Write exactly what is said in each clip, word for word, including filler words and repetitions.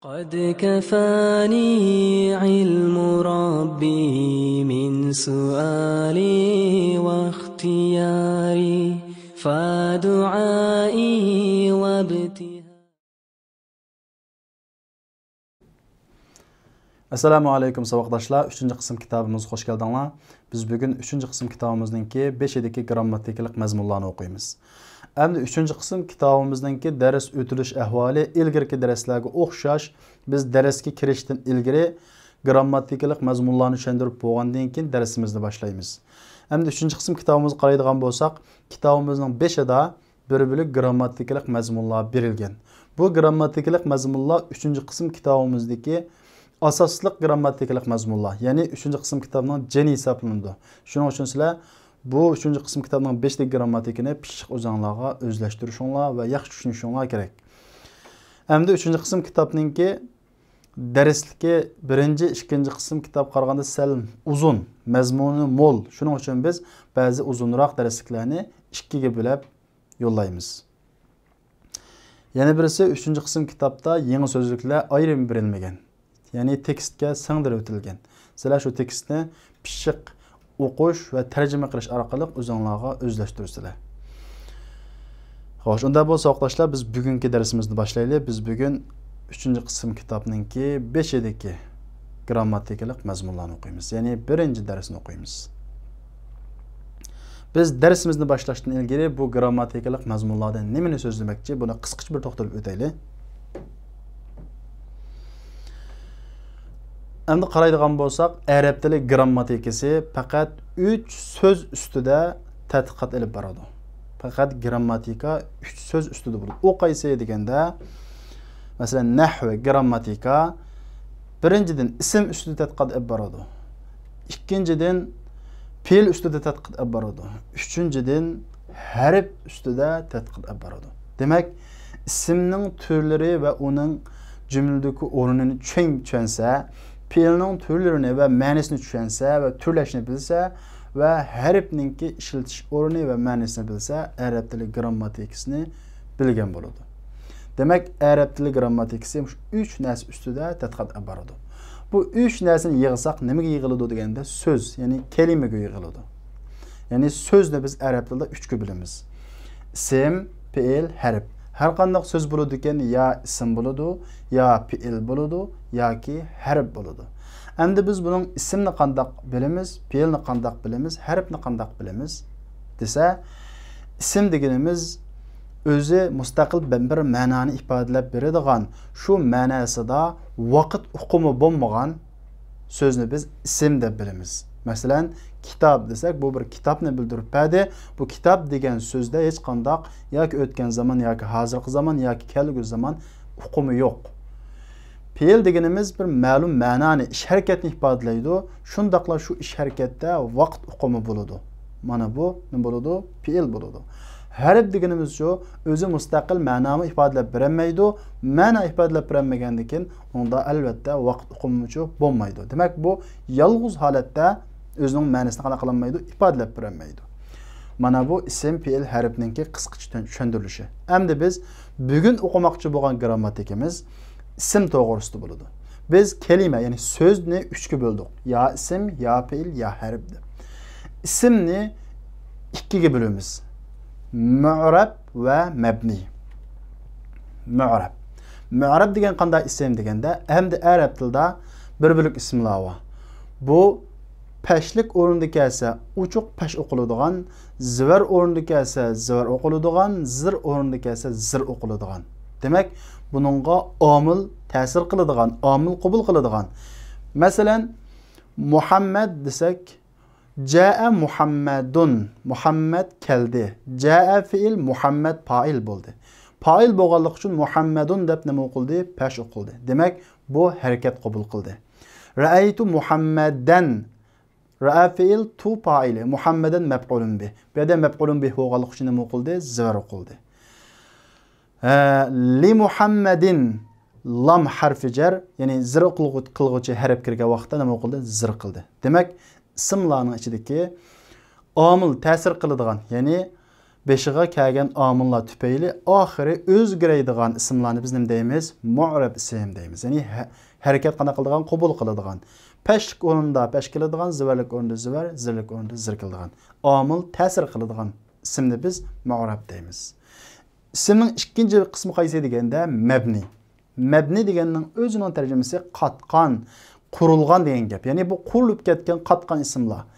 قد كفاني علم ربي من سؤالي واختياري، فدعائي وابتهالي. ئەسسالامۇ ئەلەيكۇم، ساۋاقداشلار. ئۈچىنچى قىسىم كىتابىمىزغا خوش كەلدىڭلار. بىز بۈگۈن ئۈچىنچى قىسىم كىتابىمىزنىڭكى بېشىدىكى گىرامماتىكىلىق مەزمۇنلارنى ئوقۇيمىز. ئەمدى ئۈچىنچى قىسىم كىتابىمىزنىڭكى دەرس ئۆتۈلۈش ئەھۋالى ئىلگىرىكى دەرسلەرگە ئوخشاش، بىز دەرسكە كىرىشتىن ئىلگىرى گىرامماتىكىلىق مەزمۇنلارنى چۈشەندۈرۈپ بولغاندىن كېيىن دەرسىمىزنى باشلايمىز. ئەمدى ئۈچىنچى قىسىم كىتابىمىزغا قارايدىغان بولساق، كىتابىمىزنىڭ بېشىدا بىر بۆلەك گىرامماتىكىلىق مەزمۇنلار بېرىلگەن. بۇ گىرامماتىكىلىق مەزمۇنلار ئۈچىنچى قىسىم كىتابىمىزدىكى ئاساسلىق گىرامماتىكىلىق مەزمۇنلار، يەنى ئۈچىنچى قىسىم كىتابنىڭ جېنى ھېسابلىنىدۇ. شۇنىڭ ئۈچۈن سىلەر بۇ ئۈچىنچى قىسىم كىتابنىڭ بېشىدىكى گىرامماتىكىنى پىششىق ئۆزۈڭلارغا ئۆزلەشتۈرۈشۈڭلار ۋە ياخشى چۈشىنىشىڭلار كېرەك. ئەمدى ئۈچىنچى قىسىم كىتابنىڭكى دەرسلىكى بىرىنچى، ئىككىنچى قىسىم كىتابقا قارىغاندا سەل ئۇزۇن، مەزمۇنى مول. شۇنىڭ ئۈچۈن بىز بەزى ئۇزۇنراق دەرسلىكلەرنى ئىككىگە بۆلۈپ يوللايمىز. يەنە بىرسى، ئۈچىنچى قىسىم كىتابتا يېڭى سۆزلۈكلەر ئايرىم بېرىلمىگەن. يەنى تېكىستكە سىڭدۈرۈۋېتىلگەن. سىلەر شۇ تېكىستنى پىششىق ئوقۇش ۋە تەرجىمە قىلىش ئارقىلىق ئۆزۈڭلارغا ئۆزلەشتۈرىسىلەر. خوش، ئۇنداق بولسا، ساۋاقداشلار، بىز بۈگۈنكى دەرسىمىزنى باشلايلى. بىز بۈگۈن ئۈچىنچى قىسىم كىتابنىڭكى بېشىدىكى گىرامماتىكىلىق مەزمۇنلارنى ئوقۇيمىز. يەنى بىرىنچى دەرسنى ئوقۇيمىز. بىز دەرسىمىزنى باشلاشتىن ئىلگىرى بۇ گىرامماتىكىلىق مەزمۇنلاردىن نېمىنى سۆزلىمەكچى؟ بۇنى قىسقىچە بىر توختىلىپ ئۆتەيلى. ئەمدى قارايدىغان بولساق، ئەرەب تىلى گىرامماتىكىسى پەقەت ئۈچ سۆز ئۈستىدە تەتقىقات ئېلىپ بارىدۇ. پەقەت گىرامماتىكا ئۈچ سۆز ئۈستىدە بولىدۇ. ئۇ قايسى دېگەندە، مەسىلەن، نەھۋى، گىرامماتىكا، بىرىنچىدىن، ئىسىم ئۈستىدە تەتقىقات ئېلىپ بارىدۇ. ئىككىنچىدىن، پېئىل ئۈستىدە تەتقىقات ئېلىپ بارىدۇ. ئۈچىنچىدىن، ھەرپ ئۈستىدە تەتقىقات ئېلىپ بارىدۇ. دېمەك، ئىسىمنىڭ تۈرلىرى ۋە ئۇنىڭ جۈملىدىكى ئورنىنى چۈشەن-، چۈشەنسە، پېئىلنىڭ تۈرلىرىنى ۋە مەنىسىنى چۈشەنسە ۋە تۈرلەشنى بىلسە ۋە ھەرپنىڭكى ئىشلىتىش ئورنى ۋە مەنىسىنى بىلسە، ئەرەب تىلى گىرامماتىكىسىنى بىلگەن بولىدۇ. دېمەك، ئەرەب تىلى گىرامماتىكىسى مۇشۇ ئۈچ نەرسە ئۈستىدە تەتقىقات ئېلىپ بارىدۇ. بۇ ئۈچ نەرسىنى يىغساق نېمىگە يىغىلىدۇ دېگەندە، سۆز، يەنى كەلىمىگە يىغىلىدۇ. يەنى سۆزنى بىز ئەرەب تىلىدا ئۈچكە بۆلىمىز. ئىسىم، پېئىل، ھەرپ. ھەر قانداق سۆز بولىدىكەن، يا ئىسىم بولىدۇ، يا پېئىل بولىدۇ، ياكى ھەرپ بولىدۇ. ئەمدى بىز بۇنىڭ ئىسىمنى قانداق بىلىمىز، پېئىلنى قانداق بىلىمىز، ھەرپنى قانداق بىلىمىز دېسە، ئىسىم دېگىنىمىز ئۆزى مۇستەقىل بىر مەنانى ئىپادىلەپ بېرىدىغان، شۇ مەنىسىدا ۋاقىت ئۇقۇمى بولمىغان سۆزنى بىز ئىسىم دەپ بىلىمىز. مەسىلەن، كىتاب دېسەك، بۇ بىر كىتابنى بىلدۈرۈپ بەردى. بۇ كىتاب دېگەن سۆزدە ھېچقانداق ياكى ئۆتكەن زامان، ياكى ھازىرقى زامان، ياكى كەلگۈسى زامان ئۇقۇمى يوق. پېئىل دېگىنىمىز بىر مەلۇم مەنانى، ئىش ھەرىكەتنى ئىپادىلەيدۇ. شۇنداقلا شۇ ئىش ھەرىكەتتە ۋاقىت ئۇقۇمى بولىدۇ. مانا بۇ نېمە بولىدۇ؟ پېئىل بولىدۇ. ھەرپ دېگىنىمىزچۇ، ئۆزى مۇستەقىل مەنامۇ ئىپادىلەپ بېرەلمەيدۇ. مەنا ئىپادىلەپ بېرەلمىگەندىكىن، ئۇندا ئەلۋەتتە ۋاقىت ئۇقۇمىچۇ بولمايدۇ. دېمەك، بۇ يالغۇز ھالەتتە ئۆزىنىڭ مەنىسىنى قانداق قىلالمايدۇ؟ ئىپادىلەپ بېرەلمەيدۇ. مانا بۇ ئىسىم، پېئىل، ھەرپنىڭكى قىسقىچە چۈشەندۈرۈلۈشى. ئەمدى بىز بۈگۈن ئوقۇماقچى بولغان گىرامماتىكىمىز ئىسىم توغرىسىدا بولىدۇ. بىز كەلىمە، يەنى سۆزنى ئۈچكە بۆلدۇق. يا ئىسىم، يا پېئىل، يا ھەرپ دەپ. ئىسىمنى ئىككىگە بۆلىمىز. مۇئرەب ۋە مەبنىي. مۇئرەب. مۇئرەب دېگەن قانداق ئىسىم دېگەندە، ئەمدى ئەرەب تىلىدا بىر بۆلەك ئىسىملار بار. بۇ پەشلىك ئورنىدا كەلسە ئوچۇق پەش ئوقۇلىدىغان، زىۋەر ئورنىدا كەلسە زىۋەر ئوقۇلىدىغان، زىر ئورنىدا كەلسە زىر ئوقۇلىدىغان. دېمەك، بۇنىڭغا ئامىل تەسىر قىلىدىغان، ئامىل قوبۇل قىلىدىغان. مەسىلەن، مۇھەممەد دېسەك، جاء مۇھەممەدۇن، مۇھەممەد كەلدى. جاء فېئىل، مۇھەممەد پائىل بولدى. پائىل بولغانلىقى ئۈچۈن مۇھەممەدۇن دەپ نېمە ئوقۇلدى؟ پەش ئوقۇلدى. دېمەك، بۇ ھەرىكەت قوبۇل قىلدى. رەئەيتۇ مۇھەممەدەن. رەئە فېئىل، تۇ پائىلى، مۇھەممەدەن مەپئۇلۇن بىھ. بۇ يەردە مەپئۇلۇن بىھ بولغانلىقى ئۈچۈن نېمە ئوقۇلدى؟ زىۋەر ئوقۇلدى. ھە، لىمۇھەممەدىن، لام ھەرفى جەر، يەنى زىر قىلغۇ-، قىلغۇچى ھەرپ كىرگەن ۋاقىتتا نېمە ئوقۇلدى؟ زىر قىلدى. دېمەك، ئىسىملارنىڭ ئىچىدىكى ئامىل تەسىر قىلىدىغان، يەنى بېشىغا كەلگەن ئامىللار تۈپەيلى ئاخىرى ئۆزگىرەيدىغان ئىسىملارنى بىز نېمە دەيمىز؟ مۇئرەب ئىسىم دەيمىز. يەنى ھە-، ھەرىكەت قانداق قىلىدىغان؟ قوبۇل قىلىدىغان. پەشلىك ئورنىدا پەش كېلىدىغان، زىۋەرلىك ئورنىدا زىۋەر، زىرلىك ئورنىدا زىر كېلىدىغان. ئامىل تەسىر قىلىدىغان ئىسىمنى بىز مۇئرەب دەيمىز. ئىسىمنىڭ ئىككىنچى قىسمى قايسى دېگەندە، مەبنىي. مەبنىي دېگەننىڭ ئۆزىنىڭ تەرجىمىسى قاتقان، قۇرۇلغان دېگەن گەپ. يەنى بۇ قۇرۇلۇپ كەتكەن، قاتقان ئىسىملار.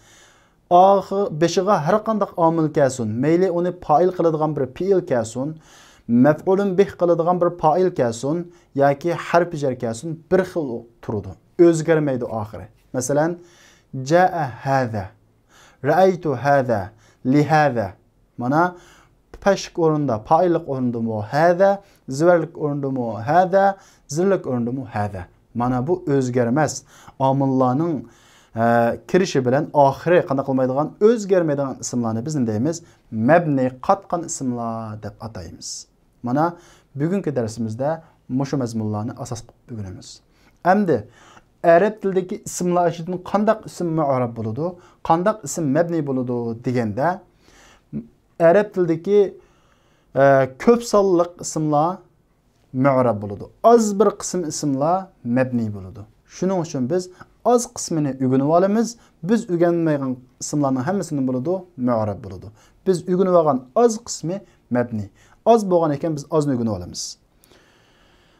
ئاخىر، بېشىغا ھەر قانداق ئامىل كەلسۇن، مەيلى ئۇنى پائىل قىلىدىغان بىر پېئىل كەلسۇن، مەپئۇلۇن بىھ قىلىدىغان بىر پائىل كەلسۇن ياكى ھەرپى جەر كەلسۇن، بىر خىل تۇرىدۇ. ئۆزگەرمەيدۇ ئاخىرى. مەسىلەن، جاء هذا، رأيت هذا، لهذا. مانا، پەشلىك ئورنىدا، پائىللىق ئورنىدىمۇ ھەدە، زىۋەرلىك ئورنىدىمۇ ھەدە، زىرلىك ئورنىدىمۇ ھەدە. مانا بۇ ئۆزگەرمەس ئامىللارنىڭ، ئە، كىرىشى بىلەن ئاخىرى قانداق قىلمايدىغان، ئۆزگەرمەيدىغان ئىسىملارنى بىز نېمە دەيمىز؟ مەبنىي، قاتقان ئىسىملار دەپ ئاتايمىز. مانا بۈگۈنكى دەرسىمىزدە مۇشۇ مەزمۇنلارنى ئاساس قىلىپ ئۆگىنىمىز. ئەمدى ئەرەب تىلىدىكى ئىسىملار ئىچىدىن قانداق ئىسىم مۇئرەب بولىدۇ، قانداق ئىسىم مەبنىي بولىدۇ دېگەندە، ئەرەب تىلىدىكى، ئە، كۆپ سانلىق ئىسىملار مۇئرەب بولىدۇ. ئاز بىر قىسىم ئىسىملار مەبنىي بولىدۇ. شۇنىڭ ئۈچۈن بىز ئاز قىسمىنى ئۆگىنىۋالىمىز. بىز ئۆگەنمەيدىغان ئىسىملارنىڭ ھەممىسى نېمە بولىدۇ؟ مۇئرەب بولىدۇ. بىز ئۆگىنىۋالغان ئاز قىسمى مەبنىي. ئاز بولغان ئىكەن، بىز ئازنى ئۆگىنىۋالىمىز.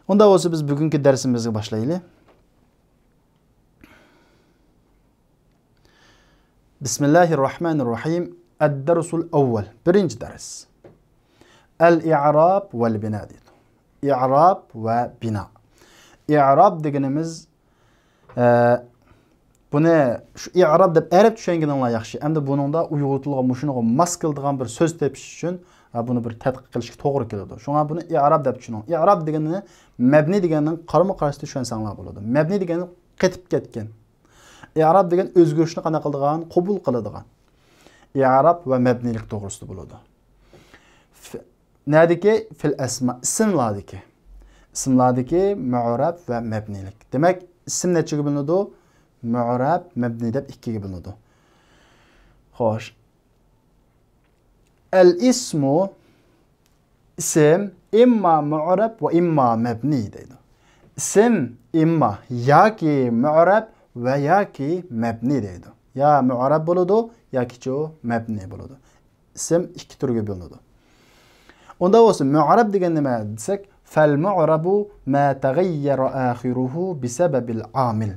ئۇنداق بولسا بىز بۈگۈنكى دەرسىمىزگە باشلايلى. بىسمىللاھىرراھمانىرراھىم. ئەددەرسۇل ئەۋۋەل. بىرىنچى دەرس. ئەل ئىئراب ۋەل بىنا دەيدۇ. ئىئراب ۋە بىنا. ئىئراب دېگىنىمىز، ئە، بۇنى شۇ ئىئراب دەپ ئەرەب چۈشەنگىنىڭلار ياخشى. ئەمدى بۇنىڭدا ئۇيغۇر تىلىغا مۇشۇنىڭغا ماس كېلىدىغان بىر سۆز تېپىش ئۈچۈن، ئە، بۇنى بىر تەتقىق قىلىشقا توغرا كېلىدۇ. شۇڭا بۇنى ئىئراب دەپ چۈشىنىڭ. ئىئراب دېگىنىنى مەبنىي دېگەننىڭ قارىمۇ قارشىسىدا چۈشەنسەڭلار بولىدۇ. مەبنىي دېگەن قېتىپ كەتكەن. ئىئراب دېگەن ئۆزگىرىشنى قانداق قىلىدىغان، قوبۇل قىلىدىغان. ئىئراب ۋە مەبنىيلىك توغرىسىدا بولىدۇ. ف-، نەدىكى؟ فىل ئەسما، ئىسىملاردىكى. ئىسىملاردىكى مۇئرەب ۋە مەبنىيلىك. دېمەك، ئىسىم نەچچىگە بۆلۈنىدۇ؟ مۇئرەب، مەبنىي دەپ ئىككىگە بۆلۈنىدۇ. خوش. ئەل ئىسمۇ، ئىسىم، ئىمما مۇئرەب ۋە ئىمما مەبنىي دەيدۇ. ئىسىم ئىمما ياكى مۇئرەب ۋە ياكى مەبنىي دەيدۇ. يا مۇئرەب بولىدۇ، ياكىچۇ مەبنىي بولىدۇ. ئىسىم ئىككى تۈرگە بۆلۈنىدۇ. ئۇنداق بولسا، مۇئرەب دېگەن نېمە دېسەك، فەل مۇئرەبۇ ما تەغەييەرە ئاخىرۇھۇ بىسەبەبىل ئامىل.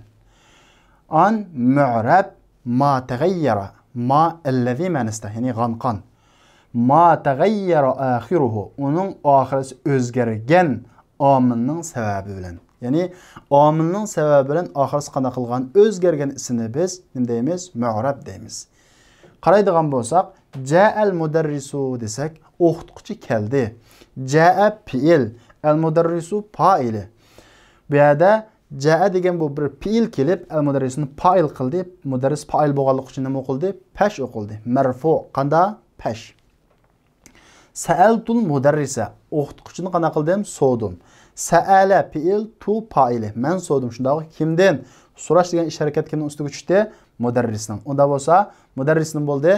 ئان مۇئرەب ما تەغەييەرە، ما ئەللەزى مەنىسىدە، يەنى غانقان. ما تەغەييەرە ئاخىرۇھۇ، ئۇنىڭ ئاخىرىسى ئۆزگەرگەن ئامىلنىڭ سەۋەبى بىلەن. يەنى ئامىلنىڭ سەۋەبى بىلەن ئاخىرىسى قانداق قىلغان؟ ئۆزگەرگەن ئىسىمنى بىز نېمە دەيمىز؟ مۇئرەب دەيمىز. قارايدىغان بولساق، جاءەل مۇدەررىسۇ دېسەك، ئوقۇتقۇچى كەلدى. جاءە پېئىل، ئەل مۇدەررىسۇ پائىلى. بۇ يەردە جاءە دېگەن بۇ بىر پېئىل كېلىپ، ئەل مۇدەررىسنى پائىل قىلدى. مۇدەررىس پائىل بولغانلىقى ئۈچۈن نېمە ئوقۇلدى؟ پەش ئوقۇلدى. مەرفۇ، قاندا؟ پەش. سەئەلتۇل مۇدەررىسە، ئوقۇتقۇچىنى قانداق قىلدىم؟ سورىدىم. سەئەلە پېئىل، تۇ پائىلى. مەن سورىدىم، شۇنداققۇ؟ كىمدىن؟ سوراش دېگەن ئىش ھەرىكەت كىمنىڭ ئۈستىگە چۈشتى؟ مۇدەررىسنىڭ. ئۇنداق بولسا، مۇدەررىسنىڭ بولدى،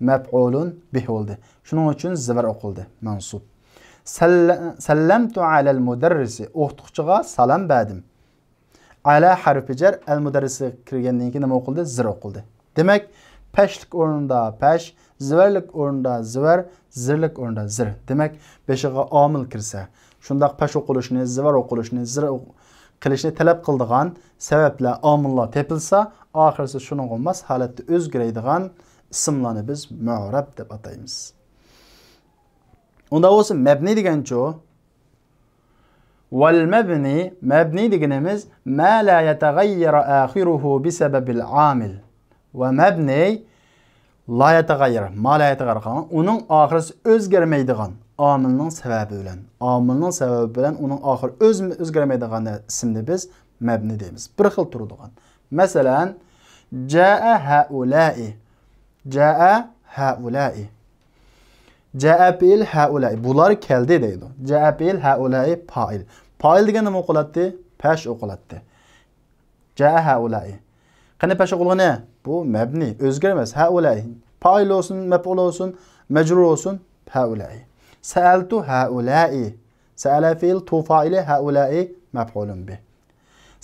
مەپئۇلۇن بىھ بولدى. شۇنىڭ ئۈچۈن زىۋەر ئوقۇلدى، مەنسۇب. سەللە-، سەللەمتۇ ئەلەل مۇدەررىسى، ئوقۇتقۇچىغا سالام بەردىم. ئەلە ھەرپى جەر، ئەل مۇدەررىسى كىرگەندىن كېيىن نېمە ئوقۇلدى؟ زىر ئوقۇلدى. دېمەك، پەشلىك ئورنىدا پەش، زىۋەرلىك ئورنىدا زىۋەر، زىرلىك ئورنىدا زىر. دېمەك، بېشىغا ئامىل كىرسە، شۇنداق پەش ئوقۇلۇشنى، زىۋەر ئوقۇلۇشنى، زىر ئوق-، قىلىشنى تەلەپ قىلىدىغان سەۋەبلەر، ئامىللار تېپىلسا، ئاخىرسى شۇنىڭغا ماس ھالەتتە ئۆزگىرەيدىغان ئىسىملارنى بىز مۇئرەب دەپ ئاتايمىز. ئۇنداق بولسا، مەبنىي دېگەنچۇ؟ ۋەل مەبنىي، مەبنىي دېگىنىمىز، ما لا يەتەغەييەر ئاخىرۇھۇ بىسەبەبىل ئامىل. ۋە مەبنىي، لا يەتەغەييەر، ما لا يەتەغەييەر قىلغان، ئۇنىڭ ئاخىرسى ئۆزگەرمەيدىغان ئامىلنىڭ سەۋەبى بىلەن، ئامىلنىڭ سەۋەبى بىلەن ئۇنىڭ ئاخىرى ئۆز-، ئۆزگەرمەيدىغان ئىسىمنى بىز مەبنىي دەيمىز. بىر خىل تۇرىدىغان. مەسىلەن، جاءە ھەئۇلائى. جاءە ھەئۇلائى. جاءە پېئىل، ھەئۇلائى. بۇلار كەلدى دەيدۇ. جاءە پېئىل، ھەئۇلائى پائىل. پائىل دېگەن نېمە ئوقۇلاتتى؟ پەش ئوقۇلاتتى. جاءە ھەئۇلائى. قېنى پەش ئوقۇلغىنى؟ بۇ مەبنىي، ئۆزگەرمەس. ھەئۇلائى. پائىل بولسۇن، مەپئۇل بولسۇن، مەجرۇر بولسۇن، ھەئۇلائى. سەئەلتۇ ھەئۇلائى. سەئەلە فېئىل، تۇ فائىلى، ھەئۇلائى مەپئۇلۇن بىھ.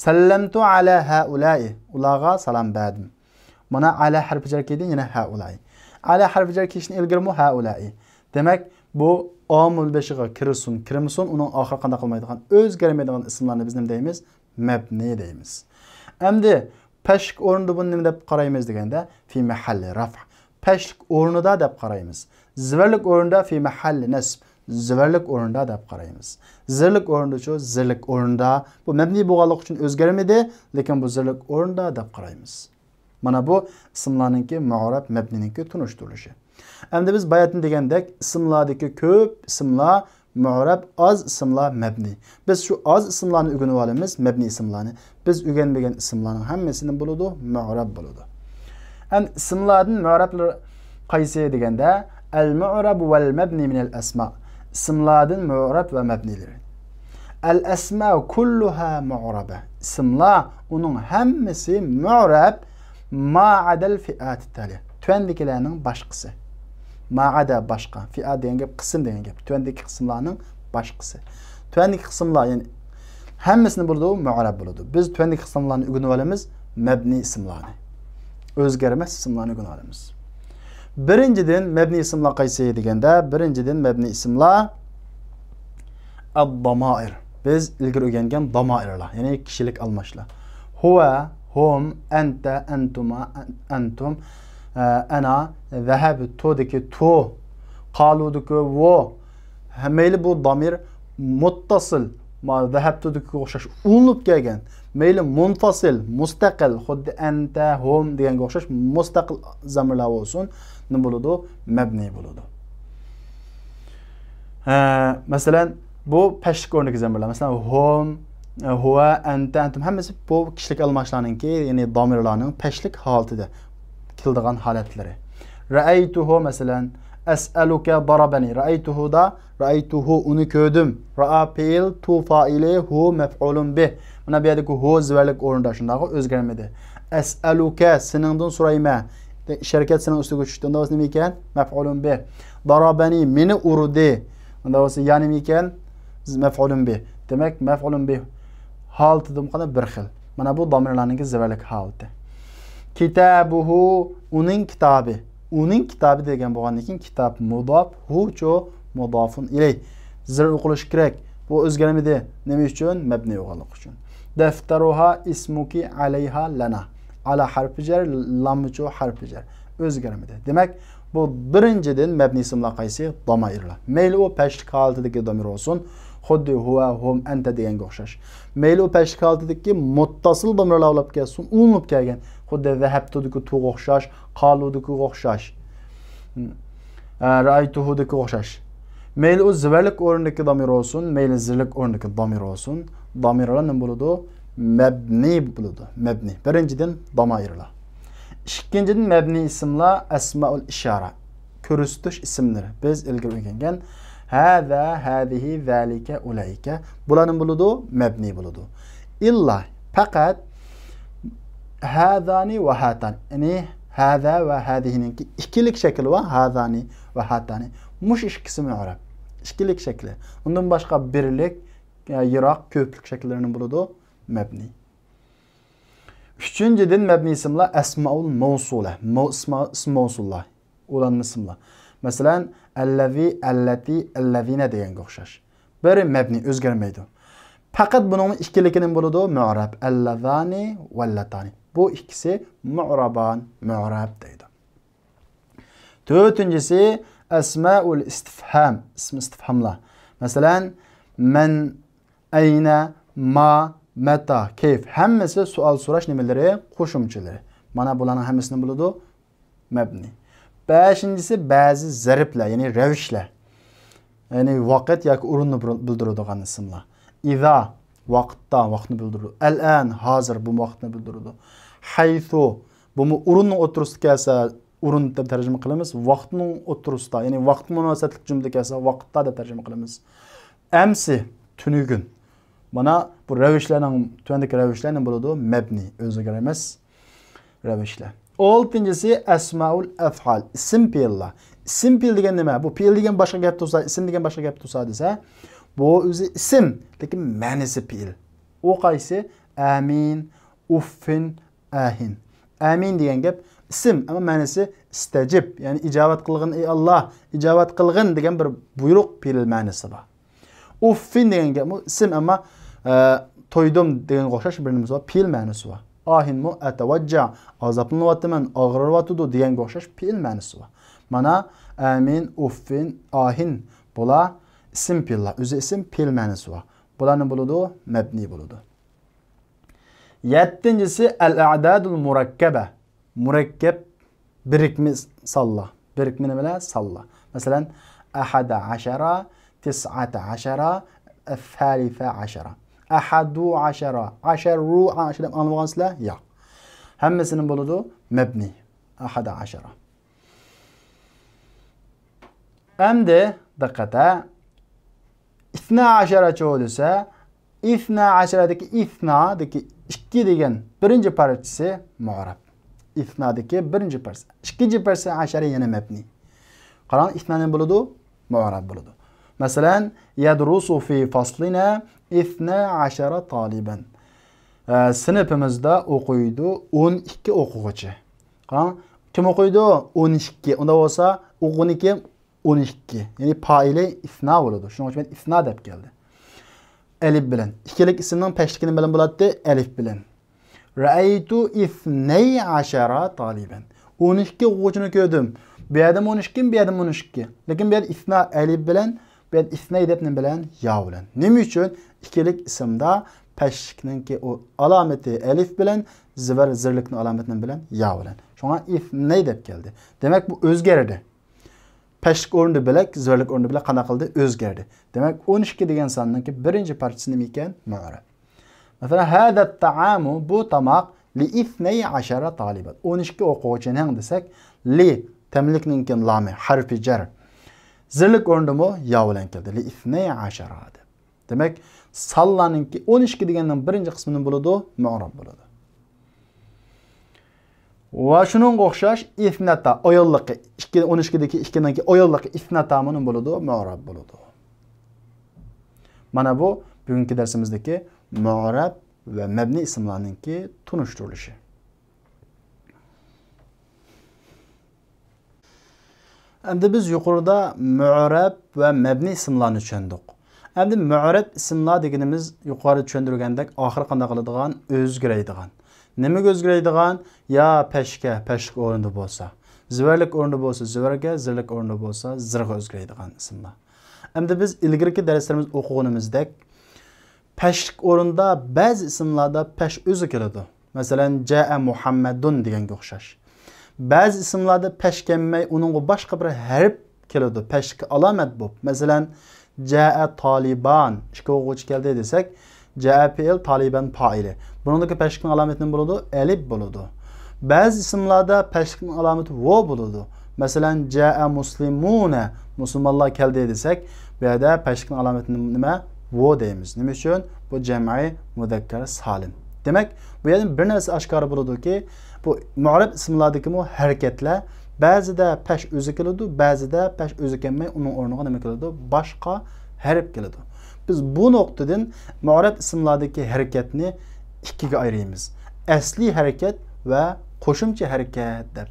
سەللەمتۇ ئەلە ھەئۇلائى. ئۇلارغا سالام بەردىم. مانا ئەلە ھەرپى جەر كېلىدى، يەنە ھەئۇلائى. ئەلە ھەرپى جەر كېلىشتىن ئىلگىرىمۇ ھەئۇلائى. دېمەك، بۇ ئامىل بېشىغا كىرسۇن، كىرمىسۇن، ئۇنىڭ ئاخىرى قانداق قىلمايدىغان، ئۆزگەرمەيدىغان ئىسىملارنى بىز نېمە دەيمىز؟ مەبنى دەيمىز. ئەمدى پەشلىك ئورنىدا بۇنى نېمە دەپ قارايمىز دېگەندە، فى مەھەللى رەفئ. پەشلىك ئورنىدا دەپ قارايمىز. زىبەرلىك ئورنىدا فى مەھەللى نەسب. زىبەرلىك ئورنىدا دەپ قارايمىز. زىرلىك ئورنىدىچۇ؟ زىرلىك ئورنىدا. بۇ مەبنى بولغانلىقى ئۈچۈن ئۆزگەرمىدى، لېكىن بۇ زىرلىك ئورنىدا دەپ قارايمىز. مانا بۇ ئىسىملارنىڭكى مۇئرەب، مەبنىنىڭكى تونۇشتۇرۇلۇشى. ئەمدى بىز باياتىن دېگەندەك، ئىسىملاردىكى كۆپ ئىسىملار مۇئرەب، ئاز ئىسىملار مەبنى. بىز شۇ ئاز ئىسىملارنى ئۆگىنىۋالىمىز، مەبنى ئىسىملارنى. بىز ئۆگەنمىگەن ئىسىملارنىڭ ھەممىسى نېمە بولىدۇ؟ مۇئرەب بولىدۇ. ئەمدى ئىسىملاردىن مۇئرەبلەر قايسى دېگەندە، المعرب والمبني من الأسماء. ئىسىملاردىن مۇئرەب ۋە مەبنىلىرى. الأسماء كلها معربة. ئىسىملار، ئۇنىڭ ھەممىسى مۇئرەب، ما عدا الفئات التالية. تۆۋەندىكىلەرنىڭ باشقىسى. ما عدا باشقا، فئات دېگەن گەپ، قىسىم دېگەن گەپ. تۆۋەندىكى قىسىملارنىڭ باشقىسى. تۆۋەندىكى قىسىملار، يەنى ھەممىسىنى بولىدۇ، مۇئرەب بولىدۇ. بىز تۆۋەندىكى قىسىملارنى ئۆگىنىۋالىمىز، مەبنىي ئىسىملارنى. ئۆزگەرمەس ئىسىملارنى ئۆگىنىۋالىمىز. بىرىنچىدىن، مەبنىي ئىسىملار قايسى دېگەندە، بىرىنچىدىن، مەبنىي ئىسىملار الضمائر. بىز ئىلگىرى ئۆگەنگەن دامائىرلار، يەنى كىشىلىك ئالماشلار. هو، هم، أنت، أنتما، أن-، أنتم، ئە، أنا، ذهبت دىكى تو، قالوا دىكى ۋو. ھە، مەيلى بۇ دامىر مۇتتەسىل، ما، ذهبت دىكىگە ئوخشاش ئۇلىنىپ كەلگەن. مەيلى مۇنفەسىل، مۇستەقىل، خۇددى أنت، هم دېگەنگە ئوخشاش مۇستەقىل زامىرلار بولسۇن، نېمە بولىدۇ؟ مەبنىي بولىدۇ. ھە، مەسىلەن، بۇ پەشلىك ئورنىدىكى زامىرلار. مەسىلەن، هم، ھو، أنت، أنتم ھەممىسى بۇ كىشىلىك ئالماشلارنىڭكى، يەنى دامىرلارنىڭ پەشلىك ھالىتىدە كېلىدىغان ھالەتلىرى. رأيته، مەسىلەن، أسألك ضربني. رأيته دا، رأيته ئۇنى كۆردۈم. رأى پېئىل، تو فائىلى، ھۇ مەپئۇلۇن بىھ. مانا بۇ يەردىكى ھۇ زىبەرلىك ئورنىدا، شۇنداقغۇ؟ ئۆزگەرمىدى. أسألك، سېنىڭدىن سورايمەن. ئىشارە كەلتى سېنىڭ ئۈستىگە چۈشتى. ئۇندا بولسا نېمە ئىكەن؟ مەپئۇلۇن بىھ. ضربني، مېنى ئۇردى. ئۇندا بولسا يا نېمە ئىكەن؟ مەپئۇلۇن بىھ. دېمەك، مەپئۇلۇن بىھ ھالىتىدىمۇ قانداق؟ بىر خىل. مانا بۇ دامىرلارنىڭكى زىبەرلىك ھالىتى. كتابه، ئۇنىڭ كىتابى. ئۇنىڭ كىتابى دېگەن بولغاندىن كېيىن كىتاب مۇداپ، ھۇچۇ مۇدافۇن ئىلەيھ. زىر ئوقۇلۇشى كېرەك. بۇ ئۆزگەرمىدى. نېمە ئۈچۈن؟ مەبنىي بولغانلىقى ئۈچۈن. دەفتەرۇھا ئىسمۇكى ئەلەيھا لەنا. ئەلا ھەرپى جەر، لامچۇ ھەرپى جەر. ئۆزگەرمىدى. دېمەك، بۇ بىرىنچىدىن مەبنىي ئىسىملار قايسى؟ دامائىرلار. مەيلى ئۇ پەشلىك ھالىتىدىكى دامىر بولسۇن، خۇددى ھۇۋە، ھۇم، ئەنتە دېگەنگە ئوخشاش. مەيلى ئۇ پەشلىك ھالىتىدىكى مۇتتەسىل دامىرلار بولۇپ كەلسۇن، ئۇلىنىپ كەلگەن، خۇددى ذەھەبتۇدىكى توغا ئوخشاش، قالۇدىكىغا ئوخشاش. ھە، رەئەيتۇھۇدىكىگە ئوخشاش. مەيلى ئۇ زىبەرلىك ئورنىدىكى دامىر بولسۇن، مەيلى زىرلىك ئورنىدىكى دامىر بولسۇن، دامىرلار نېمە بولىدۇ؟ مەبنىي بولىدۇ. مەبنىي. بىرىنچىدىن، دامائىرلار. ئىككىنچىدىن، مەبنىي ئىسىملار، ئەسمائۇل ئىشارە. كۆرسىتىش ئىسىملىرى. بىز ئىلگىرى ئۆگەنگەن ھەزا، ھەزىھى، زەلىكە، ئۇلەئىكە. بۇلار نېمە بولىدۇ؟ مەبنىي بولىدۇ. ئىللا، پەقەت ھازانى ۋە ھاتانى. يەنى ھازا ۋە ھازىھىنىڭكى ئىككىلىك شەكلى بار، ھازانى ۋە ھاتانى. مۇشۇ ئىككىسى مۇئرەب. ئىككىلىك شەكلى. ئۇندىن باشقا بىرلىك، يا يىراق، كۆپلۈك شەكىللىرى نېمە بولىدۇ؟ مەبنىي. ئۈچىنچىدىن، مەبنىي ئىسىملار ئەسمائۇل مەۋسۇلە، مەۋ-، ئىسما-، ئىسم مەۋسۇللار، ئۇلانما ئىسىملار. مەسىلەن، ئەللەزى، ئەللەتى، ئەللەزىنە دېگەنگە ئوخشاش. بىرى مەبنىي، ئۆزگەرمەيدۇ. پەقەت بۇنىڭ ئىككىلىكى نېمە بولىدۇ؟ مۇئرەب. ئەللەزانى ۋەللەتانى. بۇ ئىككىسى مۇئرەبان، مۇئرەب دەيدۇ. تۆتىنچىسى، ئەسمائۇل ئىستىفھام، ئىسمى ئىستىفھاملار. مەسىلەن، مەن، ئەينە، ما، مەتا، كەيف. ھەممىسى سوئال سوراش نېمىلىرى؟ قوشۇمچىلىرى. مانا بۇلارنىڭ ھەممىسى نېمە بولىدۇ؟ مەبنىي. بەشىنچىسى، بەزى زەربلەر، يەنى رەۋىشلەر. يەنى ۋاقىت ياكى ئورۇننى بىلدۈرىدىغان ئىسىملار. ئىزا، ۋاقىتتا، ۋاقىتنى بىلدۈرىدۇ. ئەلئان، ھازىر، بۇ ۋاقىتنى بىلدۈرىدۇ. ھەيسۇ، بۇمۇ ئورۇننىڭ ئوتتۇرىسىدا كەلسە، ئورۇن دەپ تەرجىمە قىلىمىز. ۋاقىتنىڭ ئوتتۇرىسىدا، يەنى ۋاقىت مۇناسىۋەتلىك جۈملىدە كەلسە، ۋاقىتتا دەپ تەرجىمە قىلىمىز. ئەمسى، تۈنۈگۈن. مانا بۇ رەۋىشلەرنىڭ، تۆۋەندىكى رەۋىشلەر نېمە بولىدۇ؟ مەبنىي، ئۆزگەرمەس رەۋىشلەر. ئالتىنچىسى، ئەسمائۇل ئەفئال، ئىسىم پېئىللار. ئىسىم پېئىل دېگەن نېمە؟ بۇ پېئىل دېگەن باشقا گەپ تۇرسا، ئىسىم دېگەن باشقا گەپ تۇرسا دېسە، بۇ ئۆزى ئىسىم، لېكىن مەنىسى پېئىل. ئۇ قايسى؟ ئامىن، ئۇففىن، ئاھىن. ئامىن دېگەن گەپ ئىسىم، ئەمما مەنىسى ئىستەجىب، يەنى ئىجابەت قىلغىن، ئەي ئاللا، ئىجابەت قىلغىن دېگەن بىر بۇيرۇق پېئىل مەنىسى بار. ئۇففىن دېگەن گەپمۇ ئىسىم، ئەمما، ئە، تويدۇم دېگەنگە ئوخشاش بىر نېمىسى بار، پېئىل مەنىسى بار. ئاھىنمۇ ئەتەۋەججە، ئازابلىنىۋاتىمەن، ئاغرىۋاتىدۇ دېگەنگە ئوخشاش پېئىل مەنىسى بار. مانا، ئامىن، ئۇففىن، ئاھىن، بۇلار ئىسىم پېئىللار، ئۆزى ئىسىم، پېئىل مەنىسى بار. بۇلار نېمە بولىدۇ؟ مەبنىي بولىدۇ. يەتتىنچىسى، ئەل-ئەدەدۇل مۇرەككەبە. مۇرەككەپ بىرىكمە سانلار. بىرىكمە نېمىلەر؟ سانلار. مەسىلەن، ئەھەدە ئەشەرە، تىسئەتە ئەشەرە، سەلىسە ئەشەرە. ئەھەدۇ ئەشەرە، ئەشەرۇ ئەشەرە دەپ ئاڭلىمىغانسىلەر؟ ياق. ھەممىسىنىڭ بولىدۇ مەبنىي. ئەھەدە ئەشەرە. ئەمدى دىققەت ھە. ئىسنا ئەشەرەچۇ دېسە، ئىسنا ئەشەرەدىكى ئىسنادىكى ئىككى دېگەن بىرىنچى پارچىسى مۇئرەب. ئىسنادىكى بىرىنچى پارچىسى. ئىككىنچى پارچىسى ئەشەرە يەنە مەبنىي. قاراڭ، ئىسنا نېمە بولىدۇ؟ مۇئرەب بولىدۇ. مەسىلەن، يەدرۇسۇ فى فەسلىنا ئىسنا ئەشەرە تالىبەن. ئە، سىنىپىمىزدا ئوقۇيدۇ ئون ئىككى ئوقۇغۇچى. قاراڭ، كىم ئوقۇيدۇ؟ ئون ئىككى. ئۇنداق بولسا، ئوقۇغىنى كىم؟ ئون ئىككى. يەنى پائىلى ئىسنا بولىدۇ. شۇنىڭ ئۈچۈن مەن ئىسنا دەپ كەلدى. ئەلىپ بىلەن. ئىككىلىك ئىسىمنىڭ پەشلىكى نېمە بىلەن بولاتتى؟ ئەلىپ بىلەن. رەئەيتۇ ئىسنەي ئەشەرە تالىبەن. ئون ئىككى ئوقۇغۇچىنى كۆردۈم. بۇ يەردىمۇ ئون ئىككى، بۇ يەردىمۇ ئون ئىككى. لېكىن بۇ يەردە ئىسنا ئەلىپ بىلەن، بۇ يەردە ئىسنەي دەپ نېمە بىلەن؟ يا بىلەن. نېمە ئۈچۈن؟ ئىككىلىك ئىسىمدا پەشلىكنىڭكى ئۇ ئالامىتى ئەلىپ بىلەن، زىبەر، زىرلىكنىڭ ئالامىتى نېمە بىلەن؟ يا بىلەن. شۇڭا ئىسنەي دەپ كەلدى. دېمەك، بۇ ئۆزگەردى. پەشلىك ئورنىدا بىلەك، زىبەرلىك ئورنىدا بىلەك قانداق قىلدى؟ ئۆزگەردى. دېمەك، ئون ئىككى دېگەن ساننىڭكى بىرىنچى پارچىسى نېمە ئىكەن؟ مۇئرەب. مەسىلەن، ھازا تائامۇ، بۇ تاماق، لىئىسنەي ئەشەرە تالىبەن. ئون ئىككى ئوقۇغۇچىنىڭ دېسەك، لى، تەملىكنىڭكى لامى، ھەرپى جەر. زىرلىك ئورنىدىمۇ يا بىلەن كەلدى. لىئىسنەي ئەشەرە دەپ. دېمەك، سانلارنىڭكى ئون ئىككى دېگەننىڭ بىرىنچى قىسمى نېمە بولىدۇ؟ مۇئرەب بولىدۇ. ۋە شۇنىڭغا ئوخشاش ئىسنەتا، ئاياللىقى، ئىككى، ئون ئىككىدىكى ئىككىنىڭكى ئاياللىقى ئىسنەتا مۇنۇ بولىدۇ، مۇئرەب بولىدۇ. مانا بۇ بۈگۈنكى دەرسىمىزدىكى مۇئرەب ۋە مەبنىي ئىسىملارنىڭكى تونۇشتۇرۇلۇشى. ئەمدى بىز يۇقىرىدا مۇئرەب ۋە مەبنىي ئىسىملارنى چۈشەندۇق. ئەمدى مۇئرەب ئىسىملار دېگىنىمىز يۇقىرىدا چۈشەندۈرگەندەك ئاخىرى قانداق قىلىدىغان؟ ئۆزگىرەيدىغان. نېمىگە ئۆزگىرەيدىغان؟ يا پەشكە، پەشلىك ئورنىدا بولسا، زىبەرلىك ئورنىدا بولسا، زىبەرگە، زىرلىك ئورنىدا بولسا، زىرغا ئۆزگىرەيدىغان ئىسىملار. ئەمدى بىز ئىلگىرىكى دەرسلىرىمىزدە ئوقۇغىنىمىزدەك، پەشلىك ئورۇندا بەزى ئىسىملاردا پەش ئۆزى كېلىدۇ. مەسىلەن، جائە مۇھەممەدۇن دېگەنگە ئوخشاش. بەزى ئىسىملاردا پەش كەلمەي، ئۇنىڭغا باشقا بىر ھەرپ كېلىدۇ، پەشلىككە ئالامەت بولۇپ. مەسىلەن، جائە تالىبان، ئىككى ئوقۇغۇچى كەلدى دېسەك، جائە پېئىل، تالىبان پائىلى. بۇنىڭدىكى پەشلىكنىڭ ئالامىتى نېمە بولىدۇ؟ ئەلىپ بولىدۇ. بەزى ئىسىملاردا پەشلىكنىڭ ئالامىتى ۋو بولىدۇ. مەسىلەن، جائە مۇسلىمۇنە، مۇسۇلمانلار كەلدى دېسەك، بۇ يەردە پەشلىكنىڭ ئالامىتى نېمە؟ ۋو دەيمىز. نېمە ئۈچۈن؟ بۇ جەمئىي مۇزەككەر سالىم. دېمەك، بۇ يەردىن بىر نەرسە ئاشكارا بولىدۇكى، بۇ مۇئرەب ئىسىملاردىكىمۇ ھەرىكەتلەر بەزىدە پەش ئۆزى كېلىدۇ، بەزىدە پەش ئۆزى كەلمەي، ئۇنىڭ ئورنىغا نېمە كېلىدۇ؟ باشقا ھەرپ كېلىدۇ. بىز بۇ نۇقتىدىن مۇئرەب ئىسىملاردىكى ھەرىكەتنى ئىككىگە ئايرىيمىز. ئەسلىي ھەرىكەت ۋە قوشۇمچە ھەرىكەت دەپ.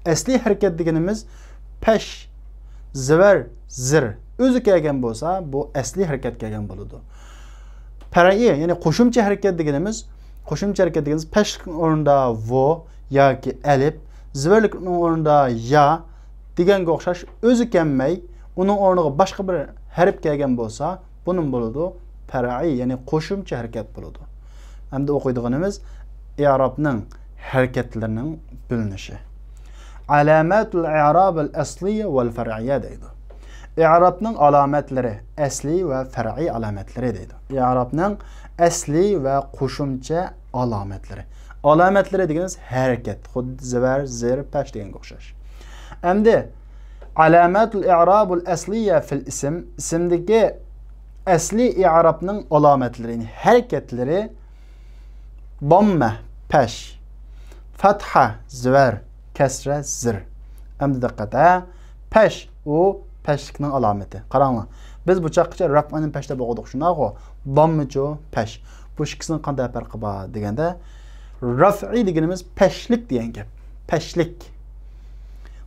ئەسلىي ھەرىكەت دېگىنىمىز پەش، زىۋەر، زىر ئۆزى كەلگەن بولسا، بۇ ئەسلىي ھەرىكەت كەلگەن بولىدۇ. پەرئىي، يەنى قوشۇمچە ھەرىكەت دېگىنىمىز، قوشۇمچە ھەرىكەت دېگىنىمىز پەشلىكنىڭ ئورنىدا ۋو ياكى ئەلىپ، زىۋەرلىكنىڭ ئورنىدا يا دېگەنگە ئوخشاش ئۆزى كەلمەي، ئۇنىڭ ئورنىغا باشقا بىر ھەرپ كەلگەن بولسا، بۇ نېمە بولىدۇ؟ پەرئىي، يەنى قوشۇمچە ھەرىكەت بولىدۇ. ئەمدى ئوقۇيدىغىنىمىز ئىئرابنىڭ ھەرىكەتلىرىنىڭ بۆلۈنۈشى. ئالامەتۇل ئىئرابىل ئەسلىيە ۋەل فەرئىيە دەيدۇ. ئىئرابنىڭ ئالامەتلىرى، ئەسلىي ۋە فەرئىي ئالامەتلىرى دەيدۇ. ئىئرابنىڭ ئەسلىي ۋە قوشۇمچە ئالامەتلىرى. ئالامەتلىرى دېگىنىمىز ھەرىكەت، خۇددى زىۋەر، زىر، پەش دېگەنگە ئوخشاش. ئەمدى ئالامەتۇل ئىئرابۇل ئەسلىيە فىل ئىسم، ئىسىمدىكى ئەسلىي ئىئرابنىڭ ئالامەتلىرى، يەنى ھەرىكەتلىرى، داممە، پەش، فەتھە، زىۋەر، كەسرە، زىر. ئەمدى دىققەت ھە، پەش، ئۇ پەشلىكنىڭ ئالامىتى. قاراڭلار، بىز بۇ چاغقىچە رەفئىنى پەش دەپ ئوقۇدۇق، شۇنداقغۇ؟ داممىچۇ، پەش. بۇ ئىككىسىنىڭ قانداق پەرقى بار دېگەندە، رەفئى دېگىنىمىز پەشلىك دېگەن گەپ. پەشلىك.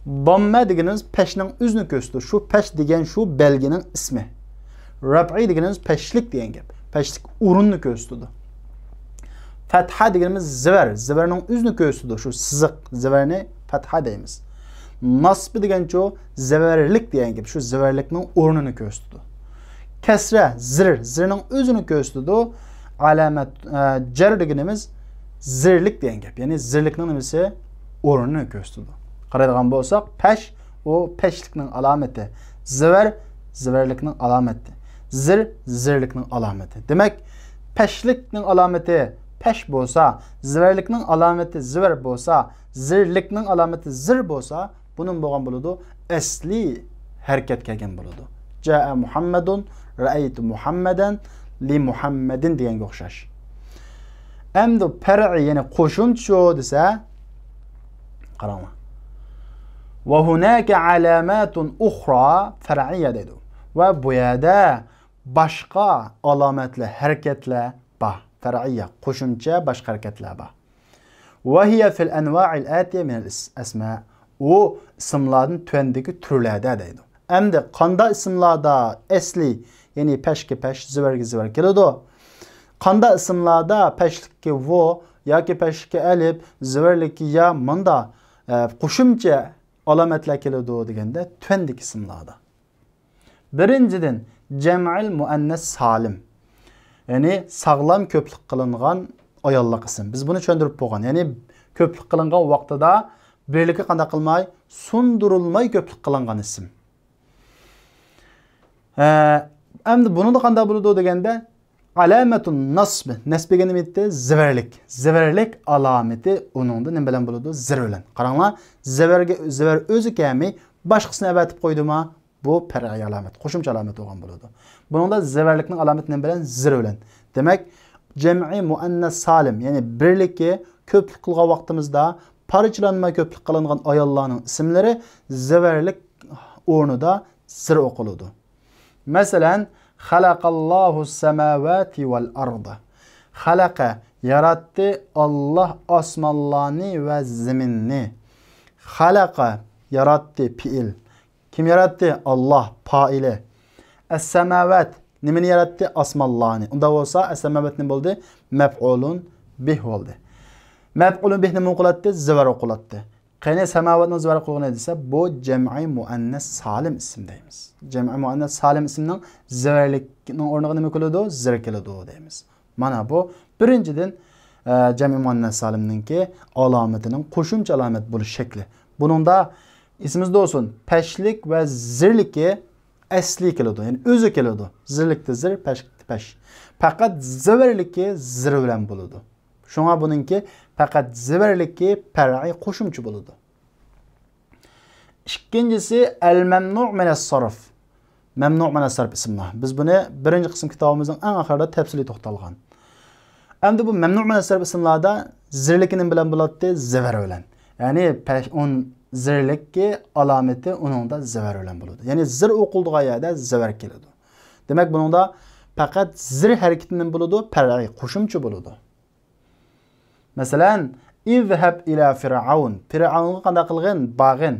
داممە دېگىنىمىز پەشنىڭ ئۆزىنى كۆرسىتىدۇ. شۇ پەش دېگەن شۇ بەلگىنىڭ ئىسمى. رەپئى دېگىنىمىز پەشلىك دېگەن گەپ. پەشلىك ئورۇننى كۆرسىتىدۇ. فەتھە دېگىنىمىز زىۋەر. زىۋەرنىڭ ئۆزىنى كۆرسىتىدۇ. شۇ سىزىق زىۋەرنى فەتھە دەيمىز. ناسبى دېگەنچۇ زىۋەرلىك دېگەن گەپ. شۇ زىۋەرلىكنىڭ ئورنىنى كۆرسىتىدۇ. كەسرە، زىر. زىرنىڭ ئۆزىنى كۆرسىتىدۇ. ئالامەت، ئە، جەر دېگىنىمىز زىرلىك دېگەن گەپ. يەنى زىرلىكنىڭ نېمىسى؟ ئورنىنى كۆرسىتىدۇ. قارايدىغان بولساق، پەش، ئۇ پەشلىكنىڭ ئالامىتى. زىۋەر، زىۋەرلىكنىڭ ئالامىتى. زىر، زىرلىكنىڭ ئالامىتى. دېمەك، پەشلىكنىڭ ئالامىتى پەش بولسا، زىۋەرلىكنىڭ ئالامىتى زىۋەر بولسا، زىرلىكنىڭ ئالامىتى زىر بولسا، بۇ نېمە بولغان بولىدۇ؟ ئەسلىي ھەرىكەت كەلگەن بولىدۇ. جاء مۇھەممەدۇن، رەئەيتۇ مۇھەممەدەن، لى مۇھەممەدىن دېگەنگە ئوخشاش. ئەمدى پەرئىي، يەنى قوشۇمچىچۇ دېسە، قاراڭلار. ۋە ھۇناكە ئالاماتۇن ئۇخرا فەرئىيە دەيدۇ. ۋە بۇ يەردە باشقا ئالامەتلەر، ھەرىكەتلەر بار. فەرئىيە، قوشۇمچە باشقا ھەرىكەتلەر بار. ۋە ھىيە فىل ئەنۋائىل ئەتىيە مىنەل ئەسما. ئۇ ئىسىملاردىن تۆۋەندىكى تۈرلەردە دەيدۇ. ئەمدى قاندا ئىسىملاردا ئەسلىي، يەنى پەشكە پەش، زىۋەرگە زىۋەر كېلىدۇ؟ قاندا ئىسىملاردا پەشلىككە ۋو ياكى پەشلىككە ئەلىپ، زىۋەرلىككە يا ماندا، ئە، قوشۇمچە ئالامەتلەر كېلىدۇ دېگەندە، تۆۋەندىكى ئىسىملاردا. بىرىنچىدىن، جەمئىل مۇئەننەس سالىم. يەنى ساغلام كۆپلۈك قىلىنغان ئاياللىق ئىسىم. بىز بۇنى چۈشەندۈرۈپ بولغان. يەنى كۆپلۈك قىلىنغان ۋاقتىدا بىرلىكى قانداق قىلماي، سۇندۇرۇلماي كۆپلۈك قىلىنغان ئىسىم. ئە، ئەمدى بۇنىڭدا قانداق بولىدۇ دېگەندە، ئالامەتۇن نەسب. نەسب دېگەن نېمە ئىدى؟ زىۋەرلىك. زىۋەرلىك ئالامىتى ئۇنىڭدا نېمە بىلەن بولىدۇ؟ زىر بىلەن. قاراڭلار، زىۋەرگە، زىۋەر ئۆزى كەلمەي، باشقىسىنى ئەۋەتىپ قويدىما؟ بۇ پەرئىي ئالامەت، قوشۇمچە ئالامەت بولغان بولىدۇ. بۇنىڭدا زىۋەرلىكنىڭ ئالامىتى نېمە بىلەن؟ زىر بىلەن. دېمەك، جەمئىي مۇئەننەس سالىم، يەنى بىرلىككە كۆپلۈك قىلغان ۋاقتىمىزدا پارچىلانماي كۆپلۈك قىلىنغان ئاياللارنىڭ ئىسىملىرى زىۋەرلىك ئورنىدا زىر ئوقۇلىدۇ. مەسىلەن، خەلەقەللاھۇ سەماۋاتى ۋەل ئەرضە. خەلەقە، ياراتتى، ئاللاھ ئاسمانلارنى ۋە زېمىننى. خەلەقە، ياراتتى، پېئىل. كىم ياراتتى؟ ئاللاھ، پائىلى. ئەسسەماۋات، نېمىنى ياراتتى؟ ئاسمانلارنى. ئۇنداق بولسا، ئەسسەماۋات نېمە بولدى؟ مەپئۇلۇن بىھ بولدى. مەپئۇلۇن بىھ نېمە ئوقۇلاتتى؟ زىۋەر ئوقۇلاتتى. قېنى سەماۋاتنىڭ زىۋەر ئوقۇلغىنى دېسە، بۇ جەمئىي مۇئەننەس سالىم ئىسىم دەيمىز. جەمئىي مۇئەننەس سالىم ئىسىمنىڭ زىۋەرلىكنىڭ ئورنىغا نېمە كېلىدۇ؟ زىر كېلىدۇ دەيمىز. مانا بۇ بىرىنچىدىن، ئە، جەمئىي مۇئەننەس سالىمنىڭكى ئالامىتىنىڭ قوشۇمچە ئالامەت بولۇش شەكلى. بۇنىڭدا ئېسىمىزدە بولسۇن، پەشلىك ۋە زىرلىكى ئەسلىي كېلىدۇ، يەنى ئۆزى كېلىدۇ. زىرلىكتە زىر، پەشلىكتە پەش. پەقەت زىۋەرلىكى زىر بىلەن بولىدۇ. شۇڭا بۇنىڭكى پەقەت زىۋەرلىكى پەرئىي قوشۇمچە بولىدۇ. ئىككىنچىسى، ئەل مەمنۇ مىنەس سەرف. مەمنۇ مىنەس سەرف ئىسىملار. بىز بۇنى بىرىنچى قىسىم كىتابىمىزنىڭ ئەڭ ئاخىرىدا تەپسىلىي توختالغان. ئەمدى بۇ مەمنۇ مىنەس سەرف ئىسىملاردا زىرلىكى نېمە بىلەن بولاتتى؟ زىۋەر بىلەن. يەنى پەش-، ئۇن-، زىرلىككى ئالامىتى ئۇنىڭدا زىۋەر بىلەن بولىدۇ. يەنى زىر ئوقۇلىدىغان يەردە زىۋەر كېلىدۇ. دېمەك، بۇنىڭدا پەقەت زىر ھەرىكىتى نېمە بولىدۇ؟ پەرئىي، قوشۇمچە بولىدۇ. مەسىلەن، ئىزھەب ئىلە فىرئەۋن. فىرئەۋنغا قانداق قىلغىن؟ بارغىن.